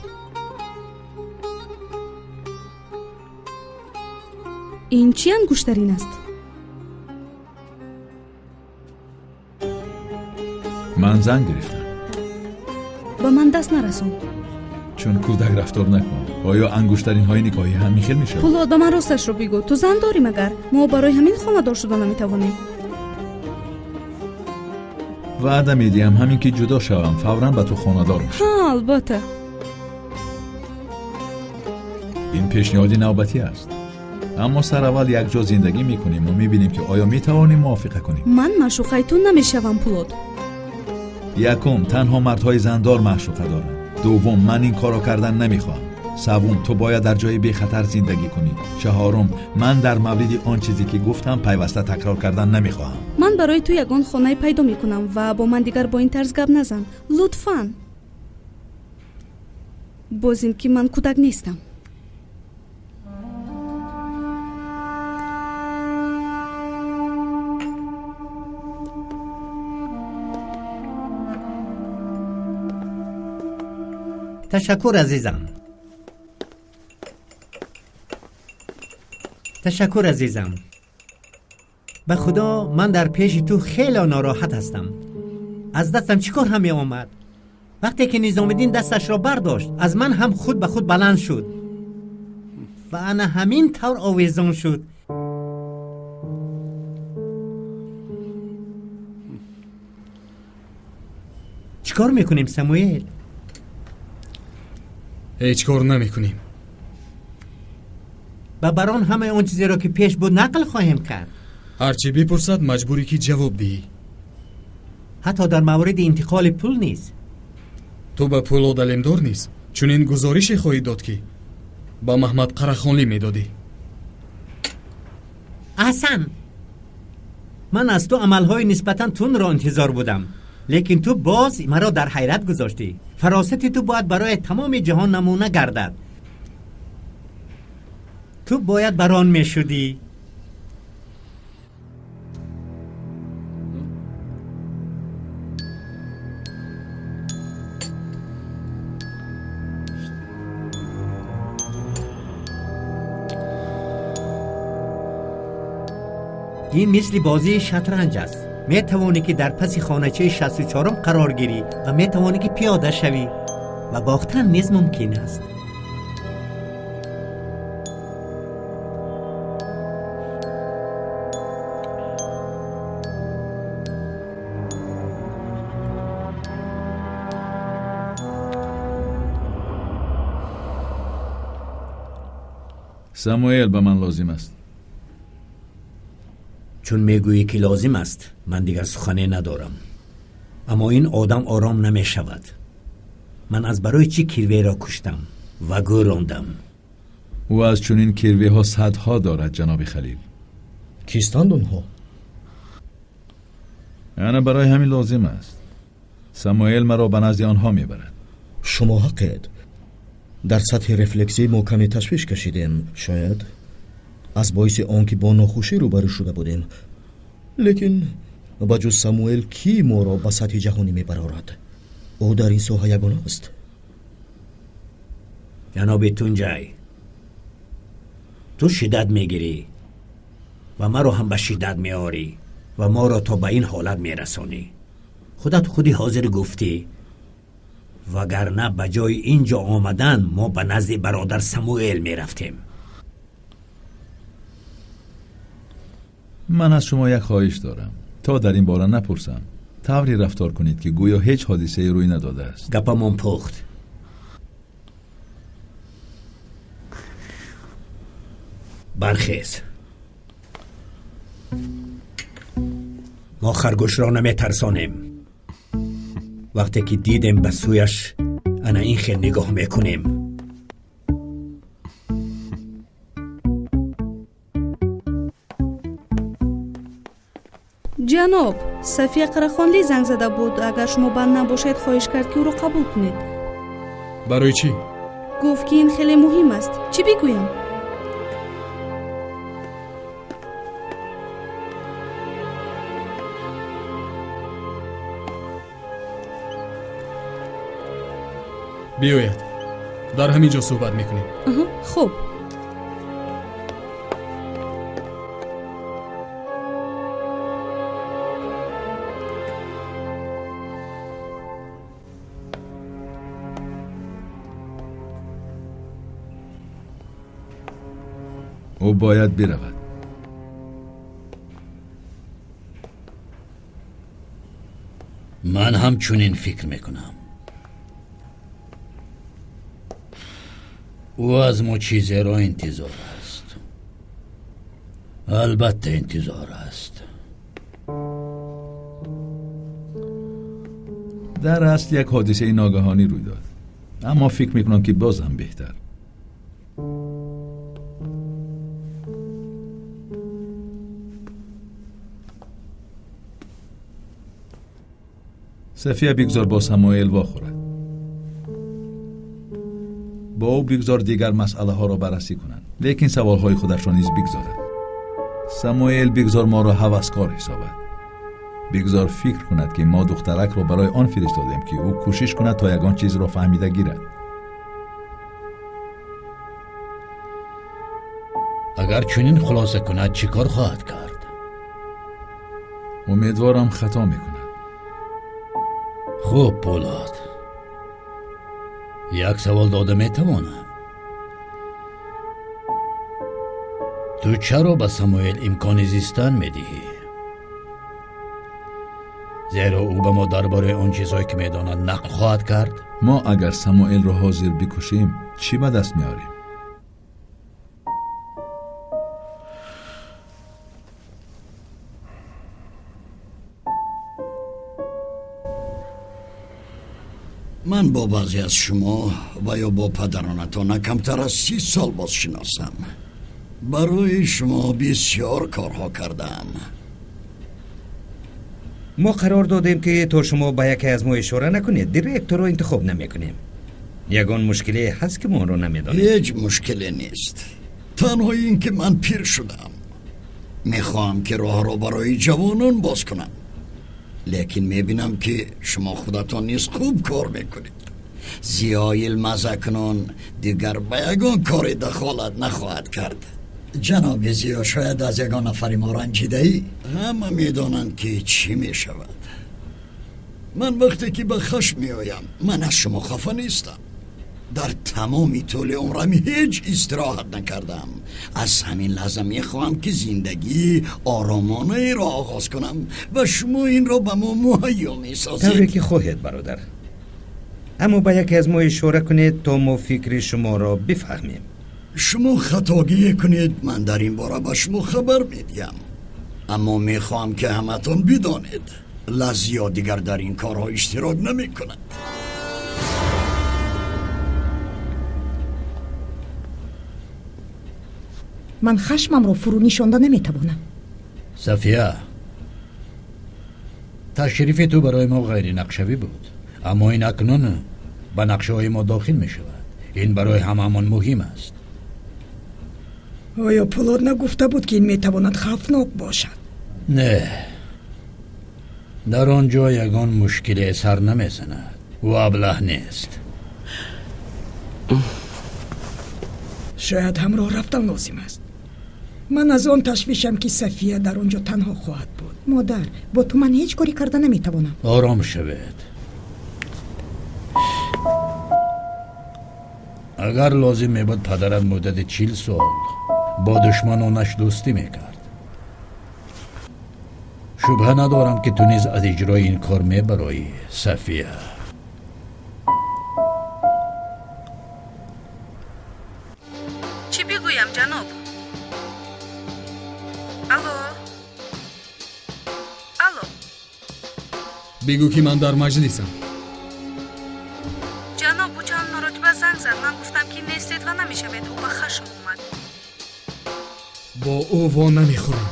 Ин чӣ ангуштарин аст? Ман зан гирифтам. Ба ман даст нарасон. Чун кӯдак рафтор накун. Оё ангуштаринҳои никоҳӣ ҳам михел мешавад? Пулод, ба ман росташро бигӯ. Ту зан дорӣ магар? Мо барои ҳамин хонадор шуда наметавонем. Ваъда медиҳам, ҳамин ки ҷудо шавам, фавран ба ту хонадор мешавам. Ҳа, албатта. Ин пешниҳоди навбатӣ аст. Аммо сараввал якҷо зиндагӣ мекунем ва мебинем ки оё метавонем мувофиқа кунем. Ман маъшуқаи ту намешавам, Пулод. Якум, танҳо мардҳои зандор маъшуқа доранд. Дуввум, ман ин корро кардан намехоҳам. Севум, ту бояд дар ҷои бехатар зиндагӣ кунӣ. Чаҳорум, ман дар мавриди он чизе ки гуфтам пайваста такрор кардан намехоҳам. Ман барои ту ягон хонае пайдо мекунам ва бо ман дигар бо ин тарз гап назан. Лутфан. Боз ин ки ман кӯдак нестам. Ташаккур, азизам. Ташаккур, азизам. Ба худо, ман дар пеши ту хеле нороҳат ҳастам. Аз дастам чӣ кор ҳам меомад? Вақте ки Низомиддин дасташро бардошт, аз ман ҳам худ ба худ баланд шуд ва ана ҳамин тавр овезон шуд. Чӣ кор мекунем, Самуэл? Ҳеҷ кор намекунем. Ба барон ҳамаи он чизеро ки пеш буд нақл хоҳем кард. Ҳарчи бипурсад, маҷбурӣ ки ҷавоб диҳӣ. Ҳатто дар мавриди интиқоли пул низ. Ту ба Пулод Алемдор низ чунин гузорише хоҳӣ дод, ки ба Маҳмад Қарахонлӣ медодӣ. Аҳсан, ман аз ту амалҳои нисбатан тундро интизор будам, лекин ту боз маро дар ҳайрат гузоштӣ. Фаросати ту бояд барои тамоми ҷаҳон намуна гардад. Ту бояд барон мешудӣ. Ин мисли бозии шатранҷ аст. Метавонӣ ки дар паси хоначаи 64 қарор гирӣ ва метавонӣ ки пиёда шавӣ ва бохтан низ мумкин аст. Самуэл ба ман лозим аст. Чун мегӯӣ ки лозим аст, ман дигар сухане надорам. Аммо ин одам ором намешавад. Ман аз барои чӣ кирверо куштам ва гӯрондам? Ӯ аз чунин кирвеҳо садҳо дорад, ҷаноби Халил. Кистанд онҳо? Ана барои ҳамин лозим аст. Самуэл маро ба назди онҳо мебарад. Шумо ҳақед. Дар сатҳи рефлексӣ мо каме ташвиш кашидем, шояд аз боиси он ки бо нохушӣ рӯбарӯ шуда будем. Лекин ба ҷуз Самуэл кӣ моро ба сатҳи ҷаҳонӣ мебарорад? Ӯ дар ин соҳа ягона аст. Ҷаноби Тунҷай, ту шиддат мегирӣ ва маро ҳам ба шиддат меорӣ ва моро то ба ин ҳолат мерасонӣ. Худат худи ҳозир гуфтӣ, вагарна ба ҷои ин ҷо омадан мо ба назди бародар Самуэл мерафтем. Ман аз шумо як хоҳиш дорам. То дар ин бора напурсам, тавре рафтор кунед ки гӯё ҳеҷ ҳодисае рӯй надодааст. Гапамон пухт. Бархез. Мо харгӯшро наметарсонем. Вақте ки дидем ба сӯяш ана ин хел нигоҳ мекунем. Ҷаноб, Сафия Қарахонлӣ занг зада буд. Агар шумо банд набошед, хоҳиш кард, ки ӯро қабул кунед. Барои чӣ? Гуфт, ки ин хеле муҳим аст. Чӣ бигӯям? Биёяд, дар ҳамин ҷо суҳбат мекунем. Хуб. Ӯ бояд биравад. Ман ҳам чунин фикр мекунам. Ӯ аз мо чизеро интизор аст. Албатта интизор аст. Дар асл як ҳодисаи ногаҳонӣ рӯй дод, аммо фикр мекунам, ки боз ҳам беҳтар. Сафия бигзор бо Самуэл вохӯрад. Бо ӯ бигзор дигар масъалаҳоро баррасӣ кунанд, лекин саволҳои худашро низ бигзорад. Самуэл бигзор моро ҳаваскор ҳисобад. Бигзор фикр кунад, ки мо духтаракро барои он фиристодем, ки ӯ кӯшиш кунад то ягон чизро фаҳмида гирад. Агар чунин хулоса кунад, чӣ кор хоҳад кард? Умедворам, хато мекунад. Хуб, Пулод, як савол дода метавонам. Ту чаро ба Самуэл имкони зистан медиҳӣ? Зеро ӯ ба мо дар бораи он чизҳое, ки медонад, нақл хоҳад кард. Мо агар Самуэлро ҳозир бикушем, чӣ ба даст меорем? Ман бо баъзе аз шумо ва ё бо падаронатон на камтар аз 30 сол боз шиносам. Барои шумо бисёр корҳо кардаам. Мо қарор додем, ки то шумо ба яке аз мо ишора накунед, директорро интихоб намекунем. Ягон мушкиле ҳаст, ки мо онро намедонем? Ҳеҷ мушкиле нест. Танҳо ин ки ман пир шудам. Мехоҳам, ки роҳро барои ҷавонон боз кунам. Лекин мебинам, ки шумо худатон низ хуб кор мекунед. Зиё Йилмаз акнун дигар ба ягон коре дахолат нахоҳад кард. Ҷаноби Зиё, шояд аз ягон нафари мо ранҷидаӣ? Ҳама медонанд, ки чӣ мешавад. Ман вақте ки ба хашм меоям, ман аз шумо хафа нестам. Дар тамоми тӯли умрам ҳеҷ истироҳат накардам. Аз ҳамин лаҳза мехоҳам, ки зиндагии оромонаеро оғоз кунам ва шумо инро ба мо муҳайё месозед. Тавре ки хоҳед, бародар. Аммо ба яке аз мо ишора кунед, то мо фикри шуморо бифаҳмем. Шумо хатогие кунед, ман дар ин бора ба шумо хабар медиҳам. Аммо мехоҳам, ки ҳаматон бидонед, Лазиё дигар дар ин корҳо иштирок намекунад. Ман хашмамро фурӯ нишонда наметавонам. Сафия, ташрифи ту барои мо ғайринақшавӣ буд, аммо ин акнун ба нақшаҳои мо дохил мешавад. Ин барои ҳамаамон муҳим аст. Оё Пулод нагуфта буд, ки ин метавонад хавфнок бошад? Не, дар он ҷо ягон мушкиле сар намезанад. Ӯ аблаҳ нест. Шояд ҳамроҳ рафтан лозим аст. Ман аз он ташвишам, ки Сафия дар он ҷо танҳо хоҳад буд. Модар, бо ту ман ҳеҷ коре карда наметавонам. Ором шавед. Агар лозим мебуд, падарат муддати 40 сол бо душманонаш дӯстӣ мекард. Шубҳа надорам, ки ту низ аз иҷрои ин кор мебароӣ, Сафия. Чӣ бигӯям, ҷаноб? Алло, алло. Бигӯ ки ман дар маҷлисам. Ҷаноб, ӯ чанд маротиба занг зад. Ман гуфтам ки нестед ва намешавед. Ӯ ба хашм омад. Бо ӯ во намехӯрам.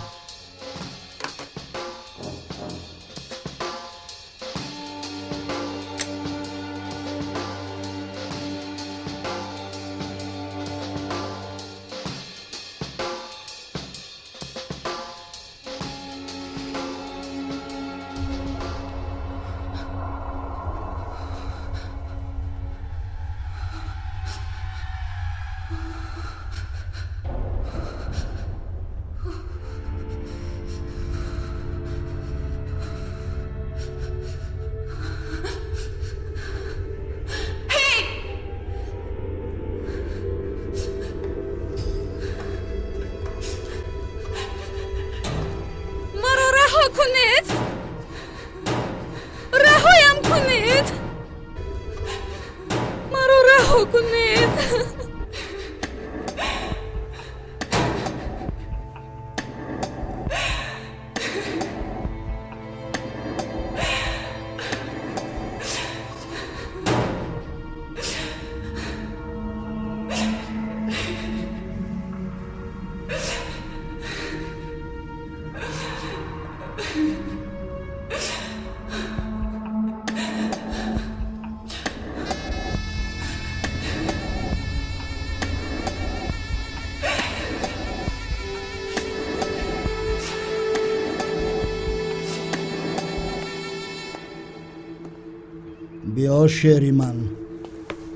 Биё шери ман,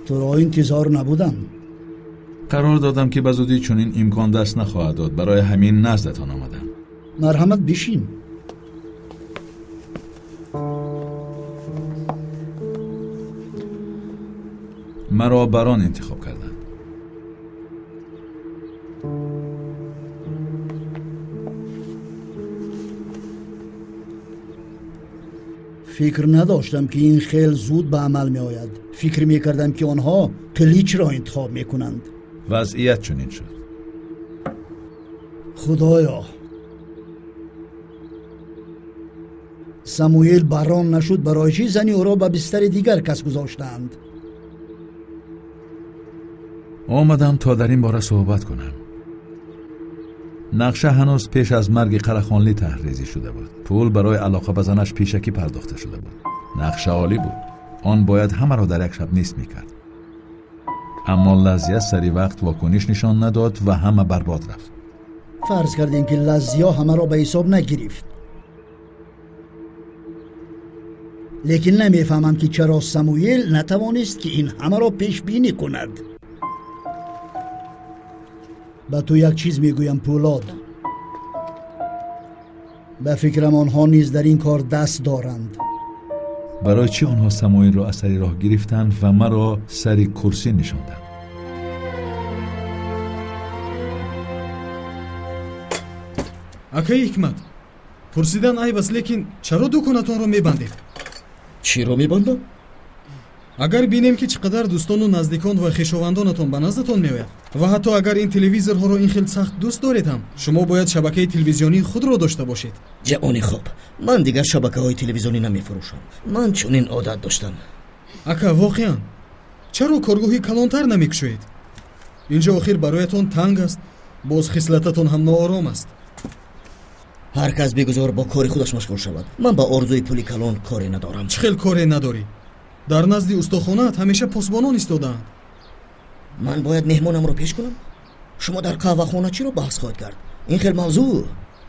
туро интизор набудам. Қарор додам ки ба зудӣ чунин имкон даст нахоҳад дод. Барои ҳамин наздатон омадам. Марҳамат, бишин. Маро барон интихоб карданд. Фикр надоштам ки ин хел зуд ба амал меояд. Фикр мекардам ки онҳо Қиличро интихоб мекунанд. Вазъият чунин шуд. Худоё, Самуил барон нашуд. Барои чӣ зани ӯро ба бистари дигар кас гузоштаанд? Омадам то дар ин бора суҳбат кунам. Нақша ҳанӯз пеш аз марги Қарахонлӣ таҳрезӣ шуда буд. Пул барои алоқа ба занаш пешакӣ пардохта шуда буд. Нақша олӣ буд. Он бояд ҳамаро дар як шаб нест мекард. Аммо Лазия сари вақт вокуниш нишон надод ва ҳама барбод рафт. Фарз кардем ки Лазия ҳамаро ба ҳисоб нагирифт. Лекин намефаҳмам ки чаро Самуил натавонист ки ин ҳамаро пешбинӣ кунад. Ба ту як чиз мегӯям, Пулод. Ба фикрам онҳо низ дар ин кор даст доранд. Барои чӣ онҳо Самуилро аз сари роҳ гирифтанд ва маро сари курсӣ нишонданд? Акаи Ҳикмат, пурсидан айб аст, лекин чаро дуконатонро мебандед? Чиро мебандам? Агар бинем ки чӣ қадар дӯстону наздикон ва хешовандонатон ба наздатон меояд ва ҳатто агар ин телевизорҳоро ин хел сахт дӯст доред ҳам, шумо бояд шабакаи телевизионии худро дошта бошед. Ҷавони хуб, ман дигар шабакаҳои телевизионӣ намефурӯшам. Ман чунин одат доштам. Ака, воқеан чаро коргоҳи калонтар намекушоед? Инҷо охир бароятон танг аст, боз хислататон ҳам ноором аст. Ҳар кас бигузор бо кори худаш машғул шавад. Ман ба орзуи пули калон коре надорам. Чӣ хел коре надорӣ? Дар назди устохонаат ҳамеша посбонон истодаанд. Ман бояд меҳмонамро пеш кунам? Шумо дар қаҳвахона чиро баҳс хоҳед кард? Ин хел мавзӯъ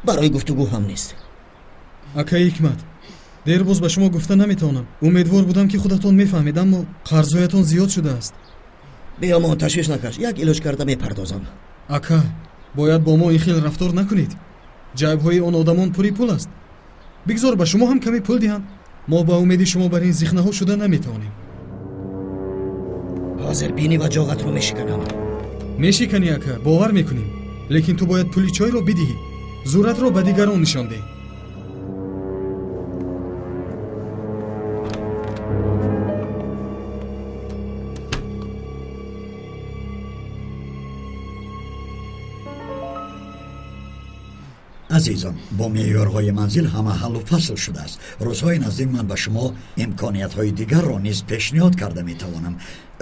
барои гуфтугӯ ҳам нест. Акаи Ҳикмат, дербоз ба шумо гуфта наметавонам. Умедвор будам ки худатон мефаҳмед, аммо қарзҳоятон зиёд шудааст. Биёмон, ташвиш накаш, як илоҷ карда мепардозам. Ака, бояд бо мо ин хел рафтор накунед. Ҷайбҳои он одамон пури пул аст. Бигзор ба шумо ҳам каме пул диҳанд. Мо ба умеди шумо бар ин зихнаҳо шуда наметавонем. Ҳозир бинӣ ва ҷоғатро мешиканам. Мешиканӣ, ака, бовар мекунем. Лекин ту бояд пули чойро бидиҳӣ. Зуратро ба дигарон нишон деҳ. Азизон, бо меъёрҳои манзил ҳама ҳаллу фасл шудааст. Рӯзҳои наздик ман ба шумо имкониятҳои дигарро низ пешниҳод карда метавонам.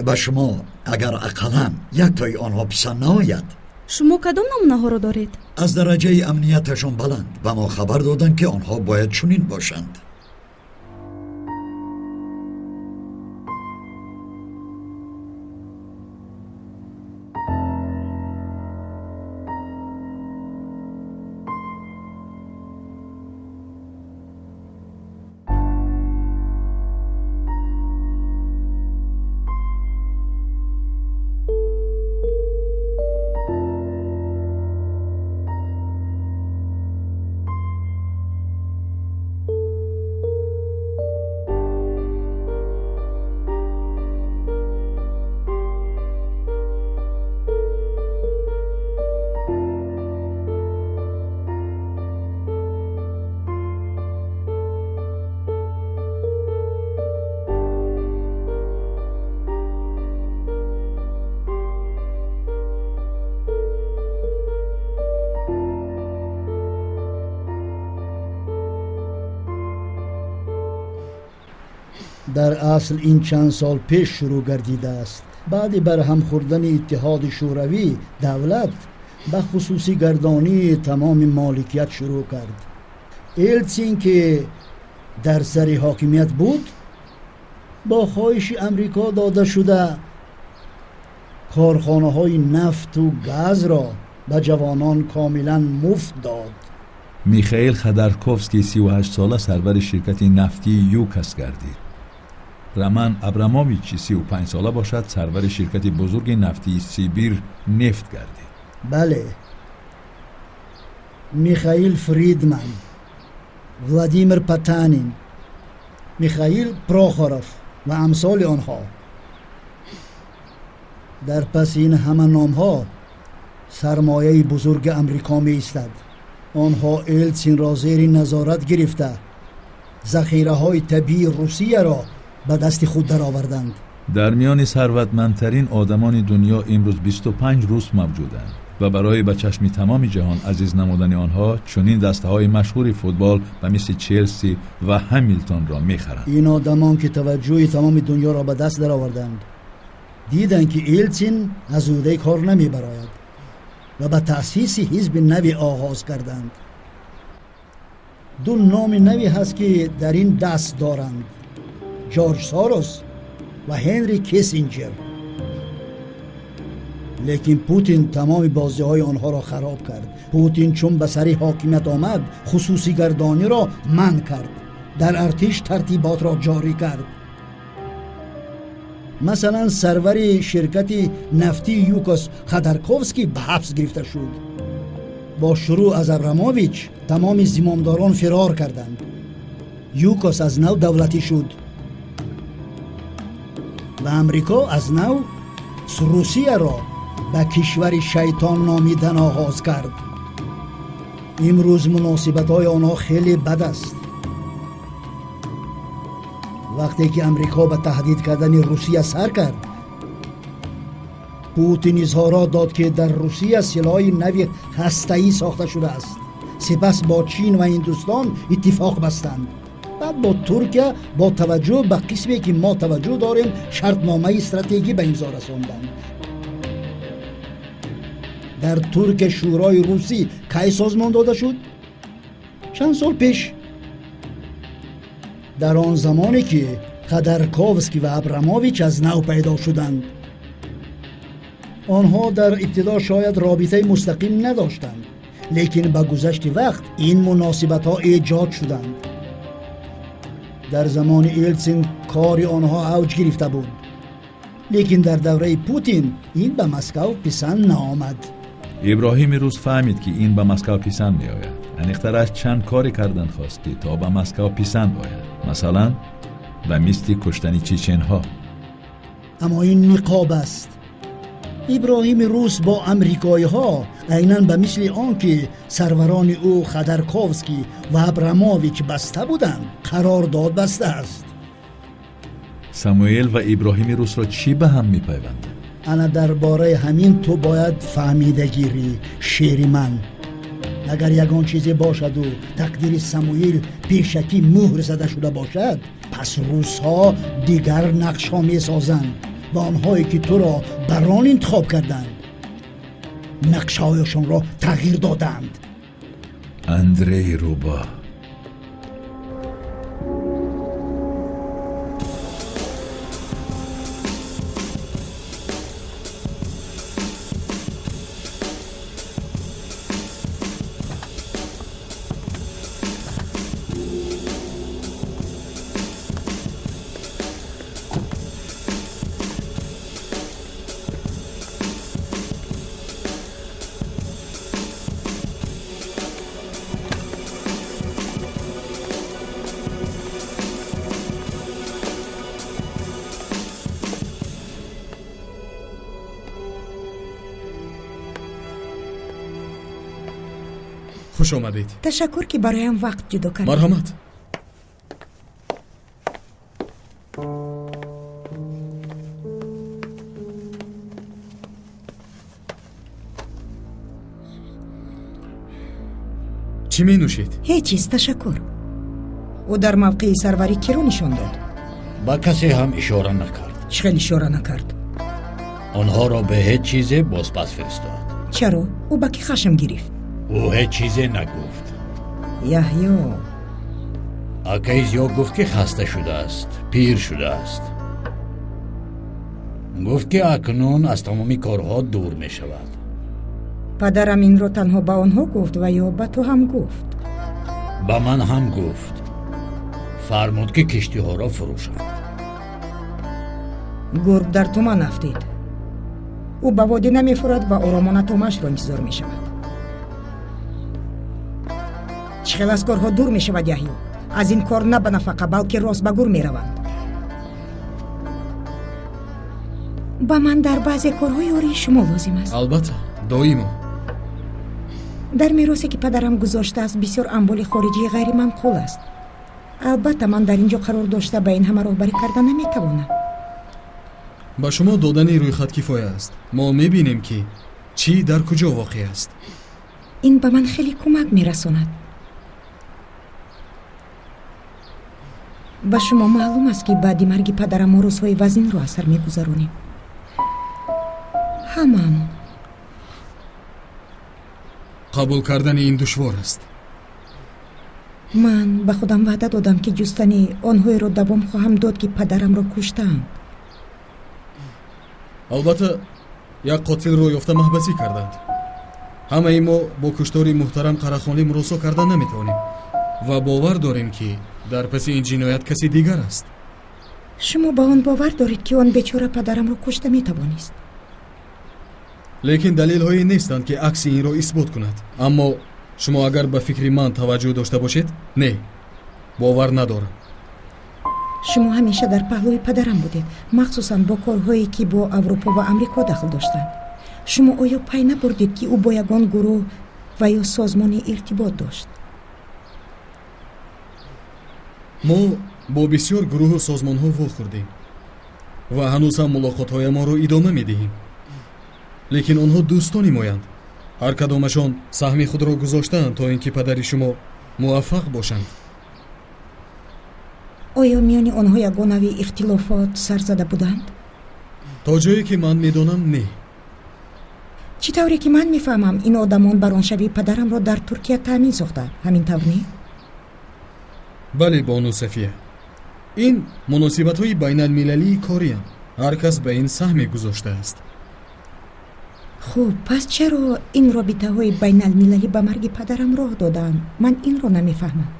Ба шумо агар ақаллан яктои онҳо писанд наояд. Шумо кадом намунаҳоро доред? Аз дараҷаи амнияташон баланд. Ба мо хабар доданд, ки онҳо бояд чунин бошанд. Дар асл ин чанд сол пеш шурӯъ гардидааст. Баъди барҳам хӯрдани Иттиҳоди Шӯравӣ, давлат ба хусусигардонии тамоми моликият шурӯъ кард. Елтсин, ки дар сари ҳокимият буд, бо хоҳиши Амрико дода шуда корхонаҳои нафту газро ба ҷавонон комилан муфт дод. Михаил Ходорковский 38 сола сарвари ширкати нафтии ЮКОС гардид. Роман Абрамович 35 сола бошад, сарвари ширкати бузурги нафтии Сибир нефт гардид. Бале, Михаил Фридман, Владимир Потанин, Михаил Прохоров ва амсоли онҳо. Дар паси ин ҳама номҳо сармояи бузурги Амрико меистад. Онҳо Елтсинро зери назорат гирифта, захираҳои табиии Русияро ба дасти худ дароварданд. Дар миёни сарватмандтарин одамони дунё имрӯз 25 рус мавҷуданд ва барои ба чашми тамоми ҷаҳон азиз намудани онҳо чунин дастаҳои машҳури футбол ба мисли Челси ва Ҳамилтонро мехаранд. Ин одамон, ки таваҷҷӯҳи тамоми дунёро ба даст дароварданд, диданд, ки Елтсин аз ӯҳдаи кор намебарояд ва ба таъсиси ҳизби наве оғоз карданд. Ду номи наве ҳаст, ки дар ин даст доранд: Ҷорҷ Сорос ва Ҳенри Киссинҷер. Лекин Путин тамоми бозиҳои онҳоро хароб кард. Путин чун ба сари ҳокимият омад, хусусигардониро манъ кард, дар артиш тартиботро ҷорӣ кард. Масалан, сарвари ширкати нафтии ЮКОС Ходорковский ба ҳабс гирифта шуд. Бо шурӯъ аз Абрамович тамоми зимомдорон фирор карданд. ЮКОС аз нав давлатӣ шуд ва Амрико аз нав Русияро ба кишвари шайтон номидан оғоз кард. Имрӯз муносибатҳои онҳо хеле бад аст. Вақте ки Амрико ба таҳдид кардани Русия сар кард, Путин изҳорот дод, ки дар Русия силоҳи нави ҳастаӣ сохта шудааст. Сипас бо Чин ва Ҳиндустон иттифоқ бастанд. Баъд бо Туркия бо таваҷҷӯҳ ба қисме, ки мо таваҷҷӯҳ дорем, шартномаи стратегӣ ба имзо расонданд. Дар Туркия Шӯрои Русӣ кай созмон дода шуд? Чанд сол пеш. Дар он замоне, ки Ходорковский ва Абрамович аз нав пайдо шуданд. Онҳо дар ибтидо шояд робитаи мустақим надоштанд, лекин ба гузашти вақт ин муносибатҳо эҷод шуданд. Дар замони Елтсин кори онҳо авҷ гирифта буд, лекин дар давраи Путин ин ба Москав писанд наомад. Иброҳими рус фаҳмид, ки ин ба Москав писанд меояд. Аниқтараш чанд коре кардан хост, ки то ба Москав писанд ояд. Масалан, ба мисли куштани чеченҳо. Аммо ин ниқоб аст. Иброҳими рус бо амрикоиҳо айнан ба мисли он ки сарварони ӯ Ходорковский ва Абрамович баста буданд, қарордод бастааст. Самуэл ва Иброҳими русро чӣ ба ҳам мепайвандад? Ана дар бораи ҳамин ту бояд фаҳмида гирӣ, шери ман. Агар ягон чизе бошаду тақдири Самуил пешакӣ муҳр зада шуда бошад, пас русҳо дигар нақшҳо месозанд ва онҳое ки туро барон интихоб карданд, нақшҳояшонро тағйир доданд. Андрей Руба. Хуш омадед. Ташаккур, ки бароям вақт ҷудо кардед. Марҳамат. Чӣ менӯшед? Ҳеҷ чиз, ташаккур. Ӯ дар мавқеи сарварӣ киро нишон дод? Ба касе ҳам ишора накард. Чӣ хел ишора накард? Онҳоро ба ҳеҷ чизе бозпас фиристод. Чаро? Ӯ ба кӣ хашм гирифт? Ӯ ҳеҷ чизе нагуфт. Яҳё. Акаи Зиё гуфт, ки хаста шудааст, пир шудааст. Гуфт, ки акнун аз тамоми корҳо дур мешавад. Падарам инро танҳо ба онҳо гуфт ва ё ба ту ҳам гуфт? Ба ман ҳам гуфт. Фармуд, ки киштиҳоро фурӯшанд. Гург дар туман афтид. Ӯ ба водӣ намефурад ва оромона томашро интизор мешавад. Чӣ хел аз корҳо дур мешавад Яҳё? Аз ин кор на ба нафақа, балки рост ба гур мераванд. Ба ман дар баъзе корҳо ёрии шумо лозим аст. Албатта, доимо. Дар меросе ки падарам гузоштааст, бисёр амволи хориҷии ғайриманқул аст. Албатта, ман дар ин ҷо қарор дошта ба ин ҳама роҳбарӣ карда наметавонам. Ба шумо додани рӯйхат кифоя аст. Мо мебинем, ки чӣ дар куҷо воқеъ аст. Ин ба ман хеле кӯмак мерасонад. Ба шумо маълум аст, ки баъди марги падарам мо рӯзҳои вазнинро аз сар мегузаронем. Ҳамаамон. Қабул кардани ин душвор аст. Ман ба худам ваъда додам, ки ҷустани онҳоеро давом хоҳам дод, ки падарамро куштаанд. Албатта, як қотилро ёфта маҳбасӣ карданд. Ҳамаи мо бо куштори муҳтарам Қарахонӣ муросо карда наметавонем ва бовар дорем, ки дар паси ин ҷиноят каси дигар аст. Шумо ба он бовар доред, ки он бечора падарамро кушта метавонист? Лекин далелҳое нестанд, ки акси инро исбот кунад. Аммо шумо агар ба фикри ман таваҷҷӯҳ дошта бошед, не, бовар надорам. Шумо ҳамеша дар паҳлӯи падарам будед, махсусан бо корҳое, ки бо Аврупо ва Амрико дахл доштанд. Шумо оё пай набурдед, ки ӯ бо ягон гурӯҳ ва ё созмоне иртибот дошт? Мо бо бисёр гурӯҳу созмонҳо вохӯрдем ва ҳанӯз ҳам мулоқотҳоямонро идома медиҳем. Лекин онҳо дӯстони моянд. Ҳар кадомашон саҳми худро гузоштаанд, то ин ки падари шумо муваффақ бошанд. Оё миёни онҳо ягон нави ихтилофот сар зада буданд? То ҷое ки ман медонам, не. Чӣ тавре ки ман мефаҳмам, ин одамон бароншавии падарамро дар Туркия таъмин сохтанд. Ҳамин тавр не? Бале, бону Сафия. Ин муносибатҳои байналмилалии корианд. Ҳар кас ба ин саҳме гузоштааст. Хуб, пас чаро ин робитаҳои байналмилалӣ ба марги падарам роҳ доданд? Ман инро намефаҳмам.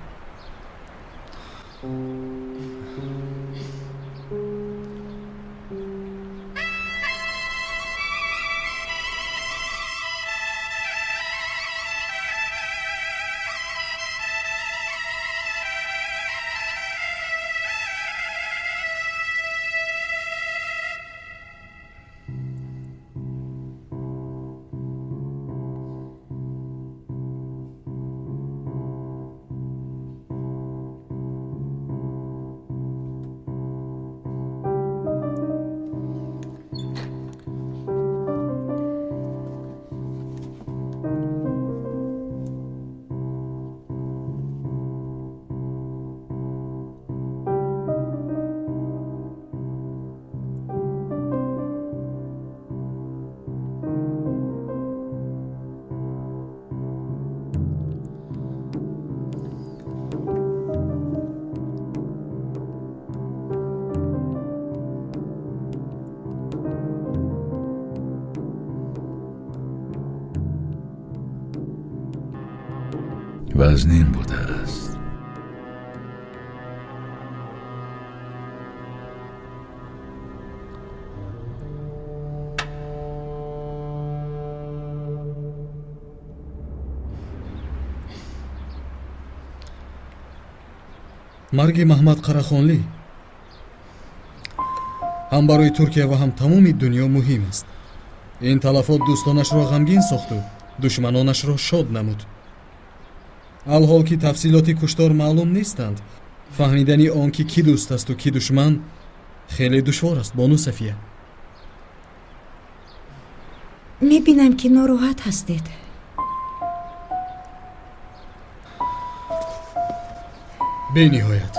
Вазнин будааст. Марги Маҳмад Қарахонлӣ ҳам барои Туркия ва ҳам тамоми дунё муҳим аст. Ин талафот дӯстонашро ғамгин сохту душманонашро шод намуд. Алҳол ки тафсилоти куштор маълум нестанд, фаҳмидани он ки кӣ дӯст асту кӣ душман хеле душвор аст, бону Сафия. Мебинам ки нороҳат ҳастед. Бениҳоят.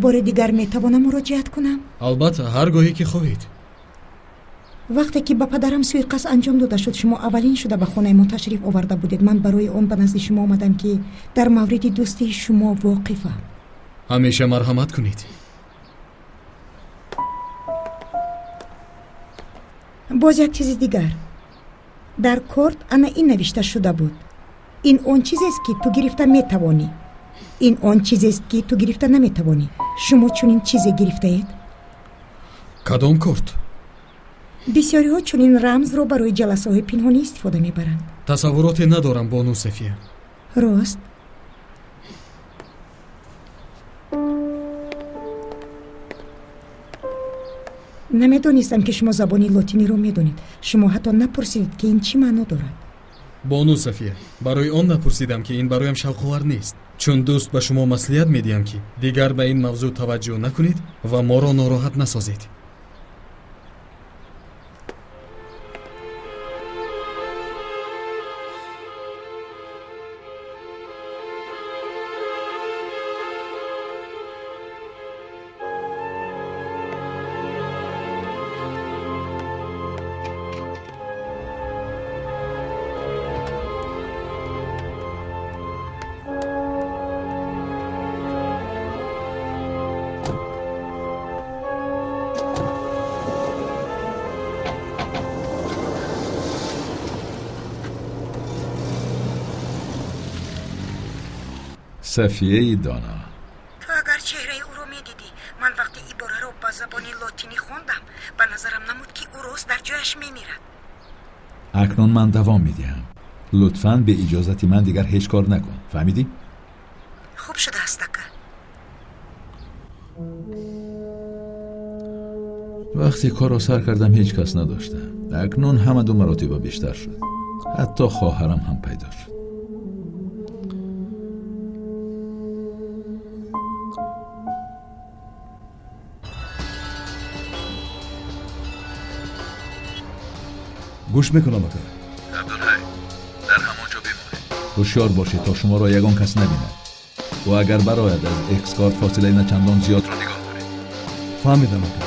Бори дигар метавонам муроҷиат кунам? Албатта, ҳар гоҳе ки хоҳед. Вақте ки ба падарам суиқасд анҷом дода шуд, шумо аввалин шуда ба хонаи мо ташриф оварда будед. Ман барои он ба назди шумо омадам ки дар мавриди дӯстии шумо воқифам. Ҳамеша марҳамат кунед. Боз як чизи дигар. Дар корт ана ин навишта шуда буд. Ин он чизест, ки ту гирифта метавонӣ. Ин он чизест, ки ту гирифта наметавонӣ. Шумо чунин чизе гирифтаед? Кадом корт? Бисёриҳо чунин рамзро барои ҷаласаҳои пинҳонӣ истифода мебаранд. Тасаввуроте надорам, бону Сафия. Рост. Намедонистам, ки шумо забони лотиниро медонед. Шумо ҳатто напурсидед, ки ин чӣ маъно дорад. Бону Сафия, барои он напурсидам, ки ин бароям шавқовар нест. Чун дӯст ба шумо маслиҳат медиҳам, ки дигар ба ин мавзӯъ таваҷҷӯҳ накунед ва моро нороҳат насозед. Сафияи дона, ту агар чеҳраи ӯро медидӣ, ман вақте ибораро ба забони лотинӣ хондам, ба назарам намуд, ки ӯ рост дар ҷояш мемирад. Акнун ман давом медиҳам. Лутфан бе иҷозати ман дигар ҳеҷ кор накун. Фаҳмидӣ? Хуб шудааст, ака. Вақте корро сар кардам, ҳеҷ кас надоштам. Акнун ҳама ду маротиба бештар шуд. Ҳатто хоҳарам ҳам пайдо шуд. Гӯш мекунам, ака. Абдулҳай, дар ҳамон ҷо бимонед. Ҳушёр бошед, то шуморо ягон кас набинад. Ӯ агар барояд, аз экскорт фосилаи начандон зиёдро нигоҳ доред. Фаҳмидам, ака.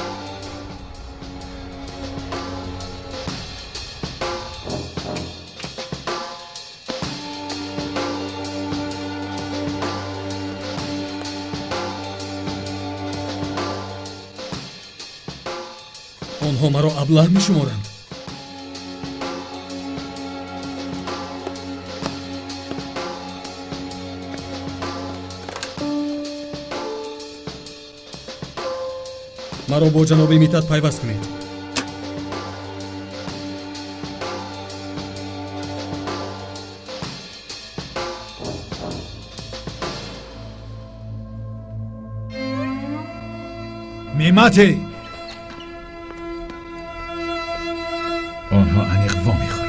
Онҳо маро аблаҳ мешуморанд. Маро бо ҷаноби Митат пайваст кунед. Мимати! Онҳо аниқ во мехӯранд.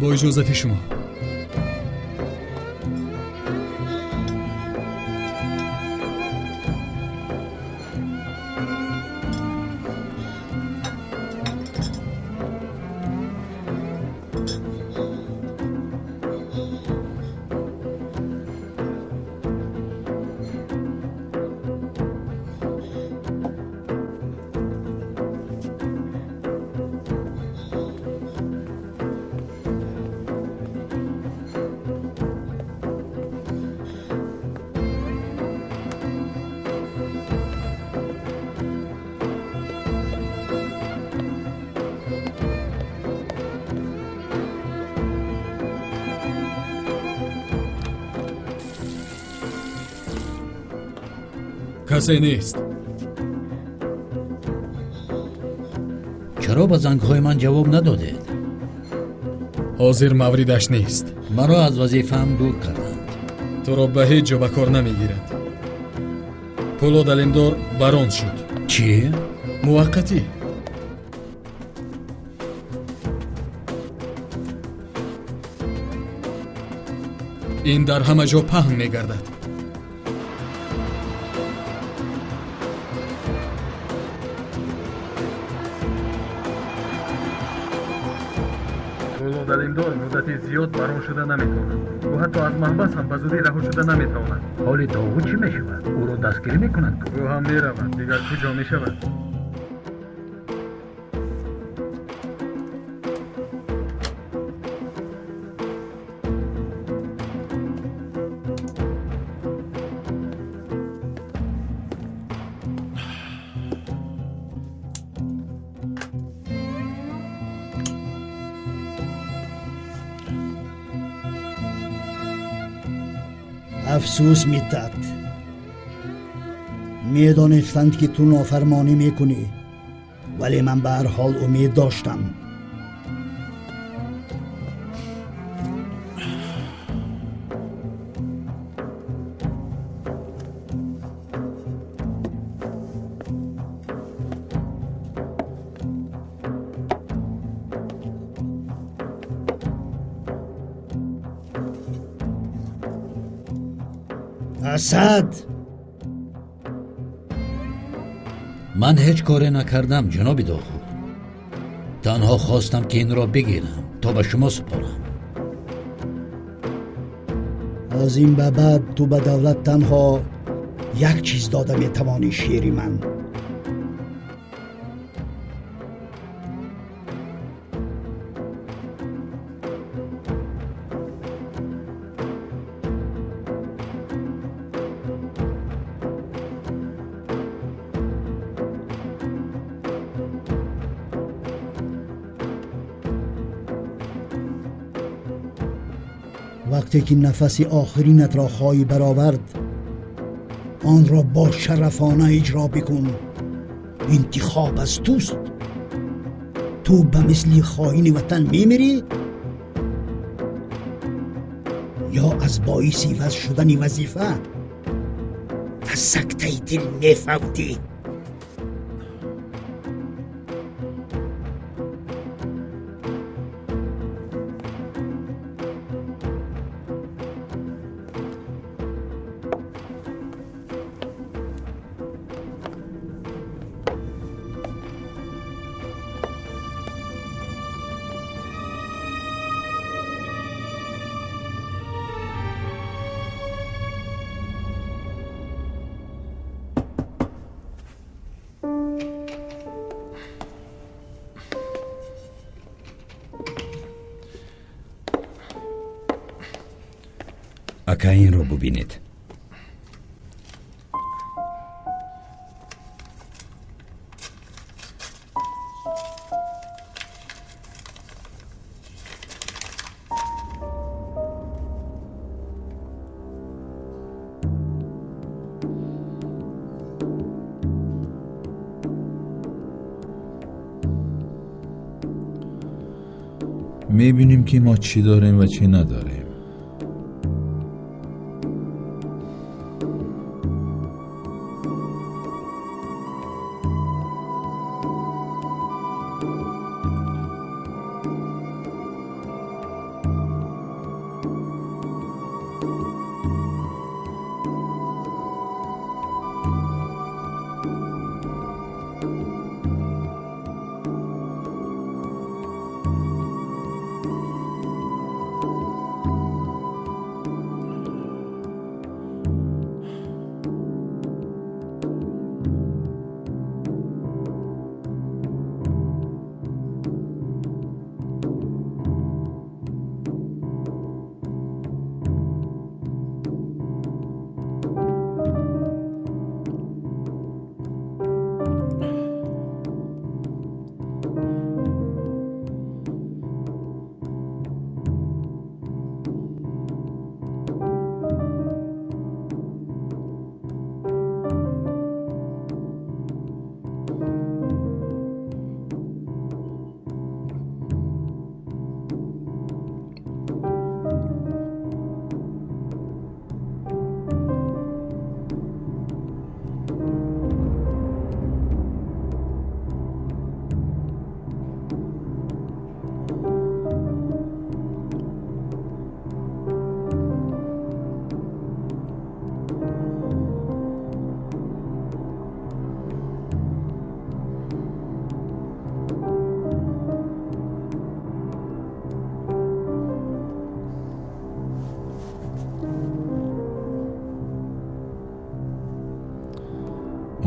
Бо иҷозати шумо. Касе нест. Чаро ба зангҳои ман ҷавоб надодед? Ҳозир мавридаш нест. Маро аз вазифаам дур карданд. Туро ба ҳеҷ ҷо ба кор намегиранд. Пулод Алимдор барон шуд. Чӣ? Муваққатӣ. Ин дар ҳама ҷо паҳн мегардад. Пулод Алимдор муддати зиёд барон шуда наметавонад. Ӯ ҳатто аз маҳбас ҳам ба зудӣ раҳо шуда наметавонад. Ҳоли Доғу чӣ мешавад? Ӯро дастгирӣ мекунанд? Ӯ ҳам меравад, дигар куҷо мешавад? Афсӯс, Митат, медонистанд, ки ту нофармонӣ мекунӣ, вале ман ба ҳар ҳол умед доштам. Асад! Ман ҳеҷ коре накардам, ҷаноби Доғу. Танҳо хостам, ки инро бигирам, то ба шумо супорам. Аз ин ба баъд ту ба давлат танҳо як чиз дода метавонӣ, шери ман. Вақте ки нафаси охиринатро хоҳӣ баровард, онро бо шарафона иҷро бикун. Интихоб аз туст. Ту ба мисли хоини ватан мемирӣ ё аз боиси иваз шудани вазифа аз сактаи дил мефавтӣ. Ака, инро бубинед. Мебинем, ки мо чӣ дорем ва чӣ надорем.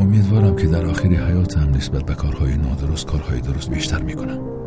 Умедворам, ки дар охири ҳаётам нисбат ба корҳои нодуруст корҳои дуруст бештар мекунам.